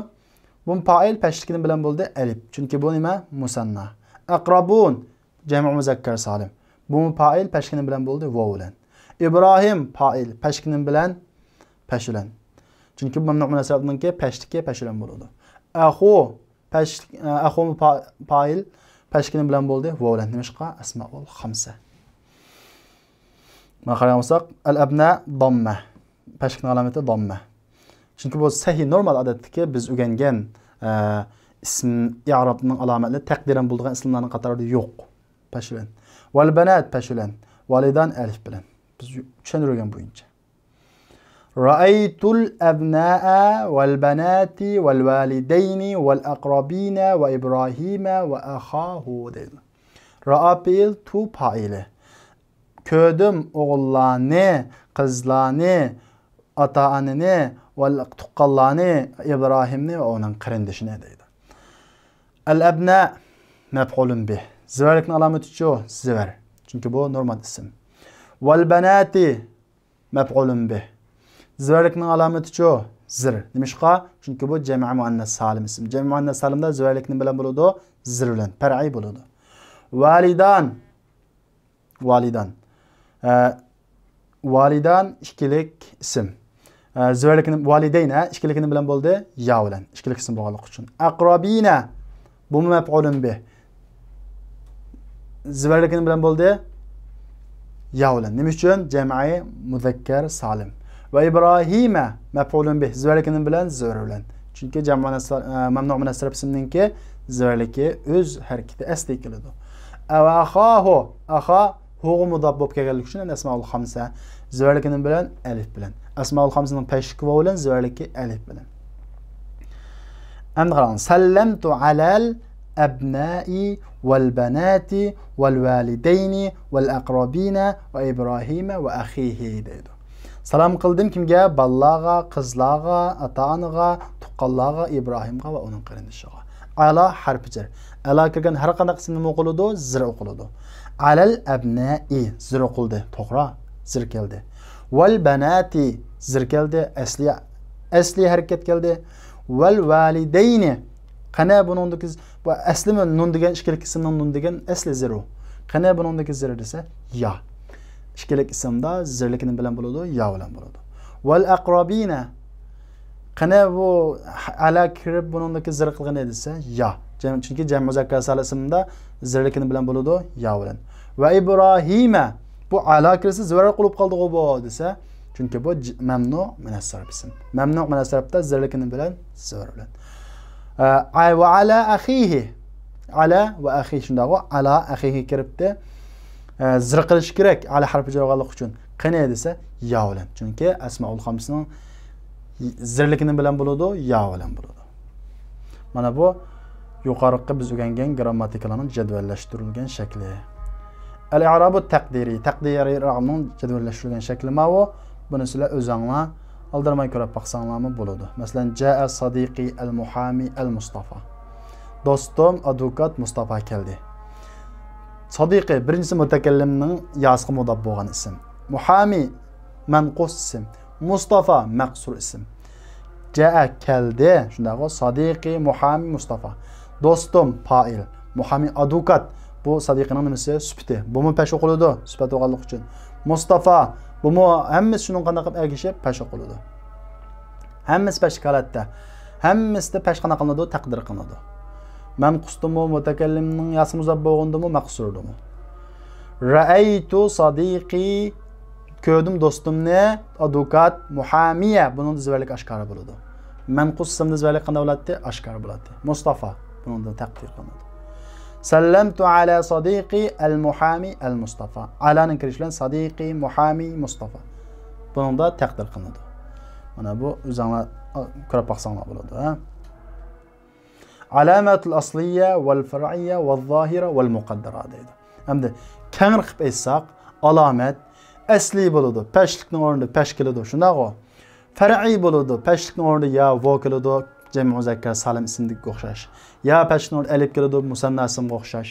بۇمۇ پائىل پەشلىكىنى بىلەن بولدى، ئەلىپ. چۈنكى بۇ نېمە؟ مۇسەننا. ئەقرەبۇن، جەمئى مۇزەككەر سالىم. بۇمۇ پائىل پەشلىكىنى بىلەن بولدى، ۋاۋ بىلەن. ئىبراھىم پائىل، پەشكىنىم بىلەن پەشۇلەن. چۈنكى مەمنۇ مۇنەسسەرەپنىڭكى پەشتىكى پەشۇلەن بولىدۇ. ئەخۇ، پەش-، ئەخۇ پا-، پائىل، پەشكىنىم بىلەن بولدى، ۋاۋ بىلەن. نېمىشقا؟ ئەسمائۇل خەمسە. مانا قارايدىغان بولساق، ئەل ئەبنا داممە. پەشكىنىڭ ئالامىتى داممە. چۈنكى بۇ سەھىھ، نورمال ئادەتتىكى بىز ئۆگەنگەن، ئە، ئىسىم ئىئرابنىڭ ئالامەتلىرى تەقدىرەن بولىدىغان ئىسىملارنىڭ قاتارىدا يوق. پەشۇلەن. ۋەل بەنات پەشۇلەن. ۋالىدان ئەلىپ بىلەن. بىز چۈشەندۈرگەن بويىچە. رەئەيتۇل ئەبنائە ۋەل بەناتى ۋەل ۋالىدەينى ۋەل ئەقرەبىنە ۋە ئىبراھىمە ۋە ئەخاھۇ دەيدۇ. رەئا پېئىل، تو پائىلى. كۆردۈم ئوغۇللارنى، قىزلارنى، ئاتا-ئانىنى ۋە تۇغقانلارنى، ئىبراھىمنى ۋە ئۇنىڭ قېرىندىشىنى دەيدۇ. ئەل ئەبنا مەپئۇلۇن بىھ. زىۋەرلىكنىڭ ئالامىتىچۇ؟ زىۋەر. چۈنكى بۇ نورمال ئىسىم. ۋەل بەناتى مەپئۇلۇن بىھ. زىۋەرلىكنىڭ ئالامىتىچۇ؟ زىر. نېمىشقا؟ چۈنكى بۇ جەمئى مۇئەننەس سالىم ئىسىم. جەمئى مۇئەننەس سالىمدا زىۋەرلىك نېمە بىلەن بولىدۇ؟ زىر بىلەن. پەرئىي بولىدۇ. ۋالىدان. ۋالىدان. ئە، ۋالىدان ئىككىلىك ئىسىم. ئە، زىۋەرلىكنى، ۋالىدەين، ھە، ئىككىلىكنى بىلەن بولدى، يا بىلەن. ئىككىلىك ئىسىم بولغانلىقى ئۈچۈن. ئەقرەبىنە، بۇمۇ مەپئۇلۇن بىھ. زىۋەرلىكنى بىلەن بولدى، يا بىلەن. نېمە ئۈچۈن؟ جەمئى مۇزەككەر سالىم. ۋە ئىبراھىمە مەپئۇلۇن بىھ. زىۋەرلىكنى بىلەن، زىر بىلەن. چۈنكى جەمئى مۇنەسسەر-، ئە، مەمنۇ مۇنەسسەرەپ ئىسىمنىڭكى زىۋەرلىكى ئۆز ھەرىكىتى ئەسلىگە كېلىدۇ. ئەۋ ئەخاھۇ، ئەخا ھۇغا مۇداپ بولۇپ كەلگەنلىكى ئۈچۈن ئەسمائۇل خەمسە. زىۋەرلىكنى بىلەن ئەلىپ بىلەن. ئەسمائۇل خەمسىنىڭ پەشلىكى ۋاۋ بىلەن، زىۋەرلىكى ئەلىپ بىلەن. ئەمدى قاراڭ. سەللەمتۇ ئەلەل ئەبنائى ۋەل بەناتى ۋەل ۋالىدەينى ۋەل ئەقرەبىنە ۋە ئىبراھىمە ۋە ئەخىھى دەيدۇ. سالام قىلدىم كىمگە؟ بالىلارغا، قىزلارغا، ئاتا-ئانىغا، تۇغقانلارغا، ئىبراھىمغا ۋە ئۇنىڭ قېرىندىشىغا. ئەلا ھەرپى جەر. ئەلا كىرگەن ھەر قانداق ئىسىم نېمە ئوقۇلىدۇ؟ زىر ئوقۇلىدۇ. ئەلەل ئەبنائى، زىر ئوقۇلدى. توغرا، زىر كەلدى. ۋەل بەناتى، زىر كەلدى. ئەسلى، ئەسلى ھەرىكەت كەلدى. ۋەل ۋالىدەينى. قېنى بۇنىڭدىكى ز-، بۇ ئەسلىمۇ نۇن دېگەن ئىككىلىك ئىسىمنىڭ نۇن دېگەن ئەسلى زىرۇ. قېنى بۇنىڭدىكى زىر دېسە، يا. ئىككىلىك ئىسىمدا زىرلىكنى بىلەن بولىدۇ، يا بىلەن بولىدۇ. ۋەل ئەقرەبىنە. قېنى بۇ ئەلا كىرىپ بۇنىڭدىكى زىر قىلغىنى دېسە، يا. جەم-، چۈنكى جەمئى مۇزەككەر سالىم ئىسىمدا زىرلىكنى بىلەن بولىدۇ، يا بىلەن. ۋە ئىبراھىمە. بۇ ئەلا كىرسە زىۋەر قىلىپ قالدىغۇ بۇ دېسە، چۈنكى بۇ ج-، مەمنۇ مۇنەسسەرەپ ئىسىم. مەمنۇ مۇنەسسەرەپتە زىرلىكنى بىلەن، زىۋەر بىلەن. ئە، ئە، ۋە ئەلا ئەخىھى. ئەلا ۋە ئەخىھى شۇنداقغۇ. ئەلا ئەخىھى كىرىپتۇ. ئە، زىر قىلىش كېرەك. ئەلا ھەرپى جەر بولغانلىقى ئۈچۈن. قېنى دېسە، يا بىلەن. چۈنكى ئەسمائۇل خەمسىنىڭ زىرلىكنى بىلەن بولىدۇ، يا بىلەن بولىدۇ. مانا بۇ يۇقىرىقى بىز ئۆگەنگەن گىرامماتىكىلارنىڭ جەدۋەللەشتۈرۈلگەن شەكلى. ئەل ئىئرابۇ تەقدىرى، تەقدىرىي ئىئرابنىڭ جەدۋەللەشتۈرۈلگەن شەكلى ماۋۇ. بۇنى سىلەر ئۆزۈڭلار ئالدىرىماي كۆرۈپ باقساڭلارمۇ بولىدۇ. مەسىلەن، جائە سادىقى ئەل مۇھامى ئەل مۇستافا. دوستۇم، ئادۋوكات مۇستافا كەلدى. سادىقى، بىرىنچىسى مۇتەكەللىمنىڭ ياسىغا مۇداپ بولغان ئىسىم. مۇھامى، مەنقۇس ئىسىم. مۇستافا، مەقسۇر ئىسىم. جائە، كەلدى. شۇنداقغۇ؟ سادىقى، مۇھامى، مۇستافا. دوستۇم، پائىل. مۇھامى، ئادۋوكات. بۇ سادىقىنىڭ نېمىسى؟ سۈپىتى. بۇمۇ پەش ئوقۇلىدۇ، سۈپەت بولغانلىقى ئۈچۈن. مۇستافا، بۇمۇ ھەممىسى شۇنىڭغا قانداق قىلىپ ئەگىشىپ پەش ئوقۇلىدۇ. ھەممىسى پەشلىك ھالەتتە. ھەممىسىدە پەش قانداق قىلىنىدۇ؟ تەقدىر قىلىنىدۇ. مەنقۇستىمۇ، مۇتەكەللىمنىڭ ياسىغا مۇداپ بولغىنىدىمۇ، مەقسۇردىمۇ. رەئەيتۇ سادىقى، كۆردۈم دوستۇمنى، ئادۋوكات، مۇھامىيە، بۇنىڭدا زىۋەرلىك ئاشكارا بولىدۇ. مەنقۇس ئىسىمدا زىۋەرلىك قانداق بولاتتى؟ ئاشكارا بولاتتى. مۇستافا، بۇنىڭدا تەقدىر قىلىنىدۇ. سەللەمتۇ ئەلا سادىقى ئەل مۇھامى ئەل مۇستافا. ئەلانىڭ كىرىشى بىلەن سادىقى، مۇھامى، مۇستافا. بۇنىڭدا تەقدىر قىلىنىدۇ. مانا بۇ ئۆزۈڭلار كۆرۈپ باقساڭلار بولىدۇ، ھە. ئەلامەتۇل ئەسلىيە ۋەل فەرئىيە ۋەل زاھىرە ۋەل مۇقەددەرە دەيدۇ. ئەمدى كەڭرى قىلىپ ئېيتساق، ئالامەت ئەسلىي بولىدۇ، پەشلىكنىڭ ئورنىدا پەش كېلىدۇ، شۇنداقغۇ؟ فەرئىي بولىدۇ، پەشلىكنىڭ ئورنىدا يا ۋو كېلىدۇ، جەمئى مۇزەككەر سالىم ئىسىمدىكىگە ئوخشاش. يا پەشلىكنىڭ ئورنىدا ئەلىپ كېلىدۇ، مۇسەننا ئىسىمغا ئوخشاش.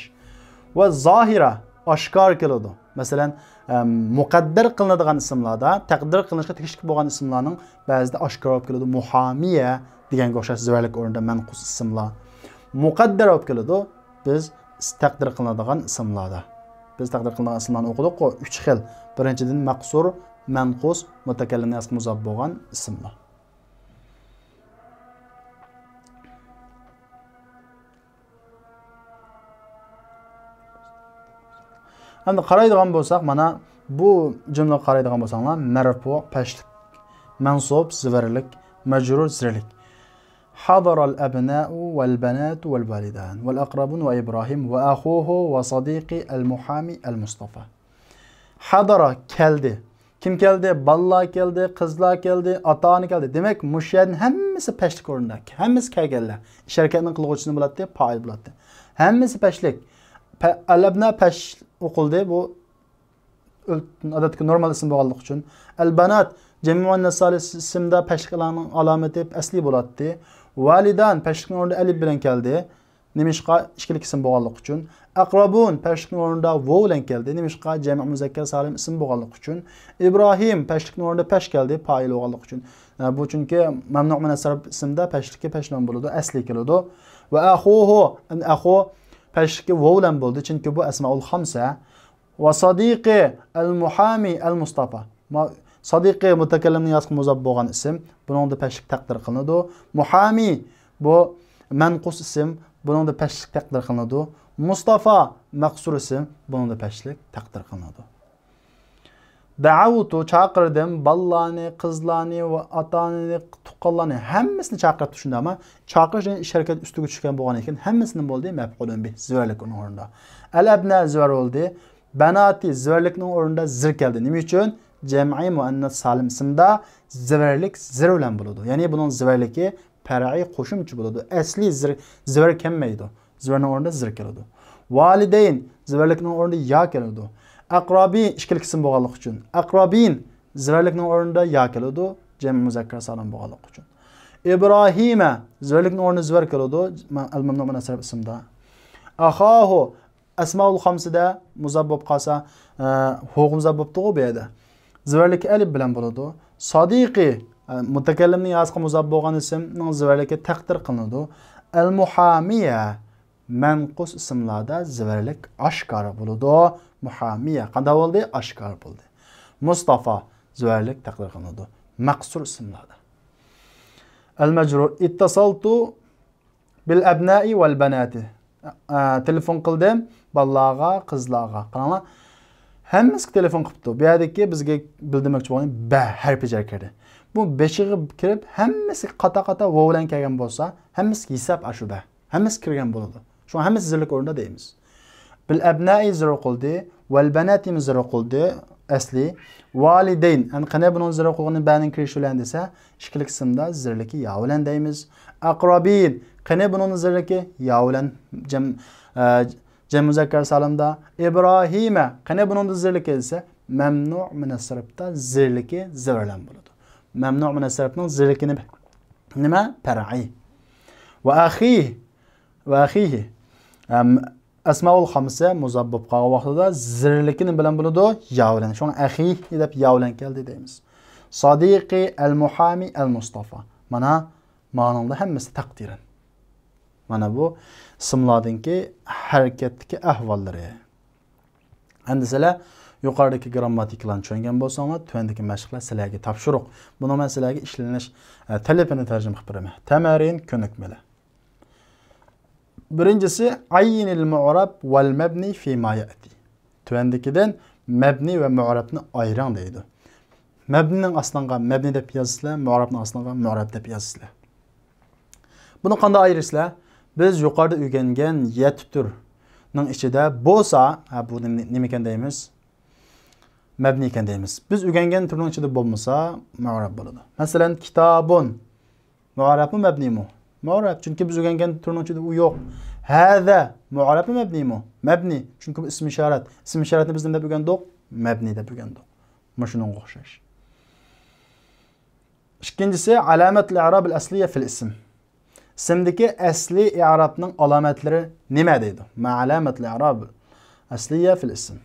ۋە زاھىرە، ئاشكارا كېلىدۇ. مەسىلەن، ئەم، مۇقەددەر قىلىنىدىغان ئىسىملاردا، تەقدىر قىلىنىشقا تېگىشلىك بولغان ئىسىملارنىڭ بەزىدە ئاشكارا بولۇپ كېلىدۇ. مۇھامىيە دېگەنگە ئوخشاش زىۋەرلىك ئورنىدا مەنقۇس ئىسىملار. مۇقەددەر بولۇپ كېلىدۇ، بىز تەقدىر قىلىنىدىغان ئىسىملاردا. بىز تەقدىر قىلىنىدىغان ئىسىملارنى ئوقۇدۇققۇ، ئۈچ خىل. بىرىنچىدىن، مەقسۇر، مەنقۇس، مۇتەكەللىمنى ئەسقا مۇزاپ بولغان ئىسىملار. ئەمدى قارايدىغان بولساق، مانا بۇ جۈملىگە قارايدىغان بولساڭلار، مەرپۇ، پەشلىك، مەنسۇب، زىۋەرلىك، مەجرۇر، زىرلىك. حضر الأبناء والبنات والوالدان والأقربون وإبراهيم وأخوه وصديقي المحامي المصطفى. حضر، كەلدى. كىم كەلدى؟ بالىلار كەلدى، قىزلار كەلدى، ئاتا-ئانا كەلدى. دېمەك، مۇشۇ يەردىن ھەممىسى پەشلىك ئورۇندا. ھەممىسى كەلگەنلەر. ئىش ھەرىكەتنىڭ قىلغۇچىسى نېمە بولاتتى؟ پائىل بولاتتى. ھەممىسى پەشلىك. پە-، ئەلئەبنا پەش ئوقۇلدى. بۇ ئۆل-، ئادەتتىكى نورمال ئىسىم بولغانلىقى ئۈچۈن. ئەلبانات، جەمئىي مۇئەننەس سالىس ئىسىمدا پەشلىكلەرنىڭ ئالامىتى ئەسلى بولاتتى. ۋالىدان، پەشلىكنىڭ ئورنىدا ئەلىپ بىلەن كەلدى. نېمىشقا؟ ئىككىلىك ئىسىم بولغانلىقى ئۈچۈن. ئەقرابۇن، پەشلىكنىڭ ئورنىدا ۋوۋ بىلەن كەلدى. نېمىشقا؟ جەمئىي مۇزەككەر سالىم ئىسىم بولغانلىقى ئۈچۈن. ئىبراھىم، پەشلىكنىڭ ئورنىدا پەش كەلدى، پائىل بولغانلىقى ئۈچۈن. ئە، بۇ چۈنكى مەمنۇ مىنەس سەرپ ئىسىمدا پەشلىككە پەشلەن بولىدۇ، ئەسلى كېلىدۇ. ۋە ئەخۇھۇ، ئەمدى ئەخۇ پەشلىككە ۋوۋ بىلەن بولدى، چۈنكى بۇ ئەسمائۇل خامسە. ۋە سادىقى ئەل مۇھامى ئەل مۇستافا. ما-، سادىقى مۇتەكەللىمنىڭ ياسىغا مۇزاپ بولغان ئىسىم، بۇنىڭدا پەشلىك تەقدىر قىلىنىدۇ. مۇھامى، بۇ مەنقۇس ئىسىم، بۇنىڭدا پەشلىك تەقدىر قىلىنىدۇ. مۇستافا، مەقسۇر ئىسىم، بۇنىڭدا پەشلىك تەقدىر قىلىنىدۇ. دەئەۋتۇ، چاقىردىم، بالىلارنى، قىزلارنى ۋە ئاتا-ئانىنى، تۇغقانلارنى، ھەممىسىنى چاقىرىپتۇ شۇنداقمۇ؟ چاقىرىش دېگەن ئىش ھەرىكەت ئۈستىگە چۈشكەن بولغاندىن كېيىن ھەممىسىنىڭ بولدى مەپئۇلۇن بىھ، زىۋەرلىك ئۇنىڭ ئورنىدا. ئەل ئەبنا زىۋەر بولدى. بەناتى زىۋەرلىكنىڭ ئورنىدا زىر كەلدى. نېمە ئۈچۈن؟ جەمئىي مۇئەننەس سالىم ئىسىمدا زىۋەرلىك زىر بىلەن بولىدۇ. يەنى بۇنىڭ زىۋەرلىكى پەرئىي قوشۇمچە بولىدۇ. ئەسلى زىر، زىۋەر كەلمەيدۇ. زىۋەرنىڭ ئورنىدا زىر كېلىدۇ. ۋالىدەين، زىۋەرلىكنىڭ ئورنىدا يا كېلىدۇ. ئەقرابى ئىككىلىك ئىسىم بولغانلىقى ئۈچۈن. ئەقرابىين، زىۋەرلىكنىڭ ئورنىدا يا كېلىدۇ. جەمئىي مۇزەككەر سالىم بولغانلىقى ئۈچۈن. ئىبراھىمە، زىۋەرلىكنىڭ ئورنىدا زىۋەر كېلىدۇ. ئەل مەمنۇ مىنەس سەرپ ئىسىمدا. ئەخاھۇ، ئەسمائۇل خامسىدە مۇزاپ بولۇپ قالسا، ئە، ھوغا مۇزاپ بوپتىغۇ بۇ يەردە. زىۋەرلىكى ئەلىپ بىلەن بولىدۇ. سادىقى، ئە، مۇتەكەللىمنىڭ ياسىغا مۇزاپ بولغان ئىسىمنىڭ زىۋەرلىكى تەقدىر قىلىنىدۇ. ئەل مۇھامىيە، مەنقۇس ئىسىملاردا زىۋەرلىك ئاشكارا بولىدۇ. مۇھامىيە، قانداق بولدى؟ ئاشكارا بولدى. مۇستافا، زىۋەرلىك تەقدىر قىلىنىدۇ. مەقسۇر ئىسىملاردا. ئەل مەجرۇر، ئىتتەسەلتۇ بىل ئەبنائى ۋەل بەناتى. ئە، تېلېفون قىلدىم بالىلارغا، قىزلارغا. قاراڭلار، ھەممىسىگە تېلېفون قىپتۇ. بۇ يەردىكى بىزگە بىلدۈرمەكچى بولغان بە ھەرپى جار كىردى. بۇ بېشىغا كىرىپ، ھەممىسىگە قاتا-قاتا ۋاۋ بىلەن كەلگەن بولسا، ھەممىسىگە ھېساب ئاشۇ بە. ھەممىسى كىرگەن بولىدۇ. شۇڭا ھەممىسى زىرلىك ئورنىدا دەيمىز. بىل ئەبنائى زىر قىلدى، ۋەل بەناتىمۇ زىر قىلدى، ئەسلى. ۋالىدەين، ئەمدى قېنى بۇنىڭ زىر قىلغىنى بەنىڭ كىرىشى بىلەن دېسە، ئىككىلىك ئىسىمدا زىرلىكى يا بىلەن دەيمىز. ئەقرابىين، قېنى بۇنىڭدا زىرلىكى يا بىلەن جەم، ئە، جەم مۇزەككەر سالىمدا. ئىبراھىمە، قېنى بۇنىڭدا زىرلىكى دېسە، مەمنۇ مىنەس سەرپتا زىرلىكى زىر بىلەن بولىدۇ. مەمنۇ مىنەس سەرپنىڭ زىرلىكى نېمە؟ نېمە؟ پەرئىي. ۋە ئەخىھ، ۋە ئەخىھ. ئەم، ئەسمائۇل خامسە مۇزاپ بولۇپ قالغان ۋاقتىدا زىرلىكى نېمە بىلەن بولىدۇ؟ يا بىلەن. شۇڭا ئەخىھ دەپ يا بىلەن كەلدى دەيمىز. سادىقى ئەل مۇھامى ئەل مۇستافا. مانا، مانىڭدا ھەممىسى تەقدىرەن. مانا بۇ ئىسىملاردىنكى ھەرىكەتتىكى ئەھۋاللىرى. ئەمدى سىلەر يۇقىرىدىكى گىرامماتىكىلارنى چۈشەنگەن بولساڭلار، تۆۋەندىكى مەشىقلەر سىلەرگە تاپشۇرۇق. بۇنىڭ مەن سىلەرگە ئىشلىنىش، ئە، تەلىپىنى تەرجىمە قىلىپ بېرىمەن. تەمەرىن، كۆنۈكمىلەر. بىرىنچىسى، ئەييىنىل مۇئرەب ۋەل مەبنى فىما يەتى. تۆۋەندىكىدىن مەبنى ۋە مۇئرەبنى ئايرىڭ دەيدۇ. مەبنىنىڭ ئاستىغا مەبنى دەپ يازىسىلەر، مۇئرەبنىڭ ئاستىغا مۇئرەب دەپ يازىسىلەر. بۇنى قانداق ئايرىيسىلەر؟ بىز يۇقىرىدا ئۆگەنگەن يەتتە تۈرنىڭ ئىچىدە بولسا، ھە، بۇ نېمە، نېمىكەن دەيمىز؟ مەبنىيكەن دەيمىز. بىز ئۆگەنگەن تۈرنىڭ ئىچىدە بولمىسا، مۇئرەب بولىدۇ. مەسىلەن، كىتابۇن. مۇئرەبمۇ، مەبنىيمۇ؟ مۇئرەب، چۈنكى بىز ئۆگەنگەن تۈرنىڭ ئىچىدە ئۇ يوق. ھەزە مۇئرەبمۇ، مەبنىيمۇ؟ مەبنىي، چۈنكى بۇ ئىسمى ئىشارەت. ئىسمى ئىشارەتنى بىز نېمە دەپ ئۆگەندۇق؟ مەبنىي دەپ ئۆگەندۇق. مۇشۇنىڭغا ئوخشاش. ئىككىنچىسى، ئالامەتۇل ئىرابىل ئەسلىيە فىل ئىسم. ئىسىمدىكى ئەسلىي ئىرابنىڭ ئالامەتلىرى نېمە دەيدۇ؟ ما ئالامەتۇل ئىرابىل ئەسلىيە فىل ئىسم.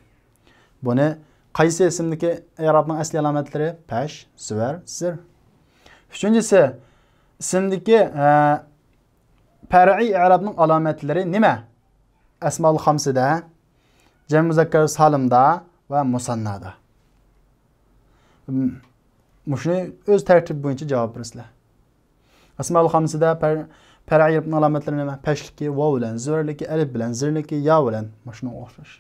بۇنى قايسى ئىسىمدىكى ئىرابنىڭ ئەسلىي ئالامەتلىرى؟ پەش، زىۋەر، زىر. ئۈچىنچىسى، ئىسىمدىكى، ئە، پەرئىي ئىرابنىڭ ئالامەتلىرى نېمە؟ ئەسمائۇل خامسىدە، جەم مۇزەككەر سالىمدا ۋە مۇساننادا. مۇشۇنى ئۆز تەرتىپى بويىچە جاۋاب بېرىسىلەر. ئەسمائۇل خامسىدە پەر-، پەرئىي ئېرابنىڭ ئالامەتلىرى نېمە؟ پەسلىكى ۋاۋ بىلەن، زىبەرلىكى ئەلىپ بىلەن، زېرلىكى يا بىلەن. مۇشۇنىڭغا ئوخشاش.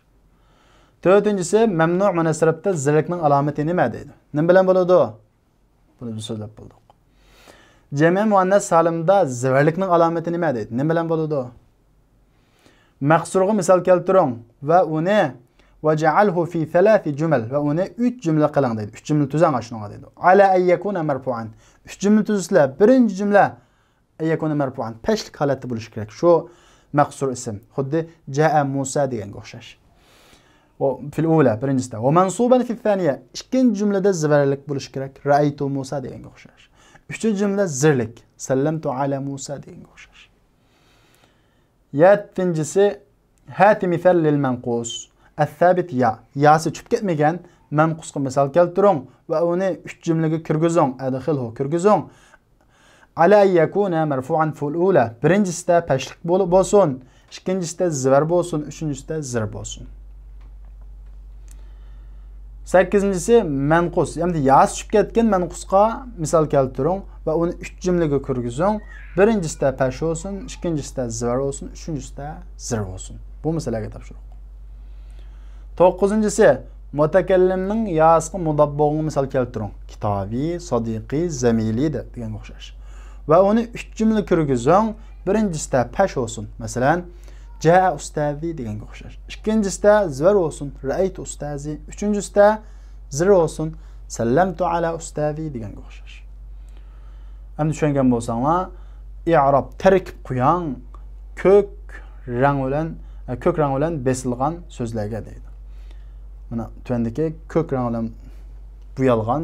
تۆتىنچىسى، مەمنۇ مۇنەسسەرەپتە زېرلىكنىڭ ئالامىتى نېمە دەيدۇ؟ نېمە بىلەن بولىدۇ؟ بۇنى بىز سۆزلەپ بولدۇق. جەمئىي مۇئەننەس سالىمدا زىبەرلىكنىڭ ئالامىتى نېمە دەيدۇ؟ نېمە بىلەن بولىدۇ؟ مەقسۇرغا مىسال كەلتۈرۈڭ ۋە ئۇنى، «وجعله في ثلاث جمل» ۋە ئۇنى ئۈچ جۈملە قىلىڭ دەيدۇ. ئۈچ جۈملە تۈزەڭ ئاشۇنىڭغا دەيدۇ. «على أن يكون مرفوعا». ئۈچ جۈملە تۈزسىلە، بىرىنچى جۈملە «أن يكون مرفوعا»، پەسلىك ھالەتتە بولۇشى كېرەك. شۇ مەقسۇر ئىسىم. خۇددى «جاء موسى» دېگەنگە ئوخشاش. في الأولى، بىرىنچىسىدە. «ومنصوبا في الثانية»، ئىككىنچى جۈملىدە زىبەرلىك بولۇشى كېرەك. «رأيت موسى» دېگەنگە ئوخشاش. ئۈچىنچى جۈملە زىرلىك. «سلمت على موسى» دېگەنگە ئوخشاش. يەتتىنچىسى، «هات مثال للمنقوص الثابت يا». ياسى چۈشۈپ كەتمىگەن مەنقۇسقا مىسال كەلتۈرۈڭ ۋە ئۇنى ئۈچ جۈملىگە كىرگۈزۈڭ. «أدخله»، كىرگۈزۈڭ. «على أن يكون مرفوعا في الأولى»، بىرىنچىسىدە پەسلىك بول-، بولسۇن، ئىككىنچىسىدە زىبەر بولسۇن، ئۈچىنچىسىدە زىر بولسۇن. سەككىزىنچىسى، مەنقۇس، يەنى ياسى چۈشۈپ كەتكەن مەنقۇسقا مىسال كەلتۈرۈڭ ۋە ئۇنى ئۈچ جۈملىگە كىرگۈزۈڭ. بىرىنچىسىدە پەسلىك بولسۇن، ئىككىنچىسىدە زىبەر بولسۇن، ئۈچىنچىسىدە زىر بولسۇن. بۇ مەسىلىگە تاپشۇرۇق. توققۇزىنچىسى، مۇتەكەللىمنىڭ ياسىغا مۇداپ بولغىنىغا مىسال كەلتۈرۈڭ. «كىتابى، سەدىقى، زەمىلى» دە-، دېگەنگە ئوخشاش. ۋە ئۇنى ئۈچ جۈملە كىرگۈزۈڭ. بىرىنچىسىدە پەسلىك بولسۇن. مەسىلەن، «جاء أستاذي» دېگەنگە ئوخشاش. ئىككىنچىسىدە زىبەر بولسۇن. «رأيت أستاذي». ئۈچىنچىسىدە زىر بولسۇن. «سلمت على أستاذي» دېگەنگە ئوخشاش. ئەمدى چۈشەنگەن بولساڭلار، ئىئراب، تەركىب قويۇڭ. كۆك رەڭ بىلەن، كۆك رەڭ بىلەن بېسىلغان سۆزلەرگە دەيدۇ. مانا تۆۋەندىكى كۆك رەڭ بىلەن بويالغان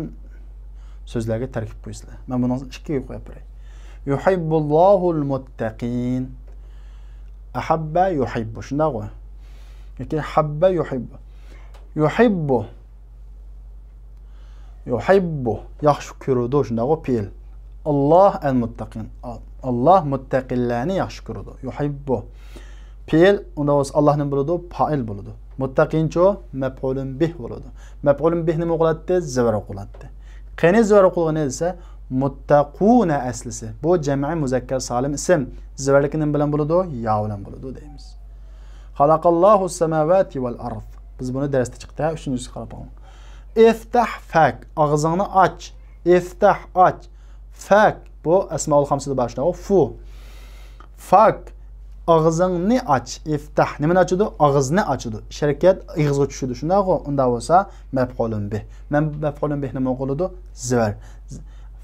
سۆزلەرگە تەركىب قويىسىلەر. مەن بۇنىڭ ئىككىگە قويۇپ بېرەي. يحب الله المتقين. أحب يحب، شۇنداقغۇ؟ ياكى حب يحب. يحب. يحب، ياخشى كۆرىدۇ، شۇنداقغۇ، پېئىل. الله المتقين. الله مۇتتەقىنلەرنى ياخشى كۆرىدۇ. يحب. پېئىل، ئۇنداق بولسا، الله نېمە بولىدۇ؟ پائىل بولىدۇ. مۇتتەقىنچۇ؟ مەپئۇلۇن بىھ بولىدۇ. مەپئۇلۇن بىھ نېمە قىلاتتى؟ زىبەر قىلاتتى. قېنى زىبەر قىلغىنى دېسە، مۇتتەقۇنە ئەسلىسى. بۇ جەمئىي مۇزەككەر سالىم ئىسىم. زىبەرلىكى نېمە بىلەن بولىدۇ؟ يا بىلەن بولىدۇ دەيمىز. خلق الله السماوات والأرض. بىز بۇنى دەرستە چىقتى، ئۈچىنچىسىگە قاراپ باقىڭ. افتح فاك، ئاغزىڭنى ئاچ. افتح، ئاچ. فاك، بۇ ئەسمائۇل خامسىدا بار، شۇنداقغۇ؟ فۇ. فاك، ئاغزىڭنى ئاچ. افتح، نېمىنى ئاچىدۇ؟ ئاغزىنى ئاچىدۇ. ئىش ھەرىكەت ئېغىزغا چۈشىدۇ، شۇنداقغۇ؟ ئۇنداق بولسا، مەپئۇلۇن بىھ. مەن مەپئۇلۇن بىھ نېمە قىلىدۇ؟ زىبەر.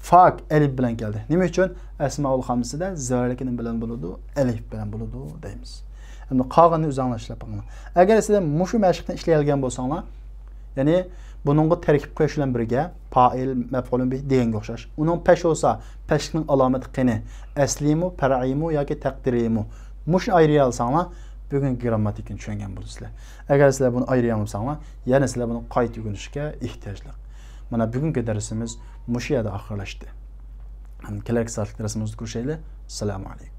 فاك ئەلىپ بىلەن كەلدى. نېمە ئۈچۈن؟ ئەسمائۇل خامسىدا زىبەرلىكى نېمە بىلەن بولىدۇ؟ ئەلىپ بىلەن بولىدۇ دەيمىز. ئەمدى قالغىنىنى ئۆزۈڭلار ئىشلەپ بېقىڭلار. ئەگەر سىلەر مۇشۇ مەشىقنى ئىشلىيەلىگەن بولساڭلار، يەنى بۇنىڭغا تەركىب قويۇش بىلەن بىرگە پائىل، مەپئۇلۇن بىھ دېگەنگە ئوخشاش. ئۇنىڭ پەسلى بولسا، پەسلىكنىڭ ئالامىتى قېنى؟ ئەسلىيمۇ، پەرئىيمۇ ياكى تەقدىرىيمۇ؟ مۇشۇنى ئايرىيالىساڭلار، بۈگۈنكى گىرامماتىكىنى چۈشەنگەن بولىسىلەر. ئەگەر سىلەر بۇنى ئايرىيالمىساڭلار، يەنە سىلەر بۇنى قايتا ئۆگىنىشكە ئېھتىياجلىق. مانا بۈگۈنكى دەرسىمىز مۇشۇ يەردە ئاخىرلاشتى. كېلەركى سائەتلىك دەرسىمىزدە كۆرۈشەيلى. ئەسسالامۇ ئەلەيكۇم.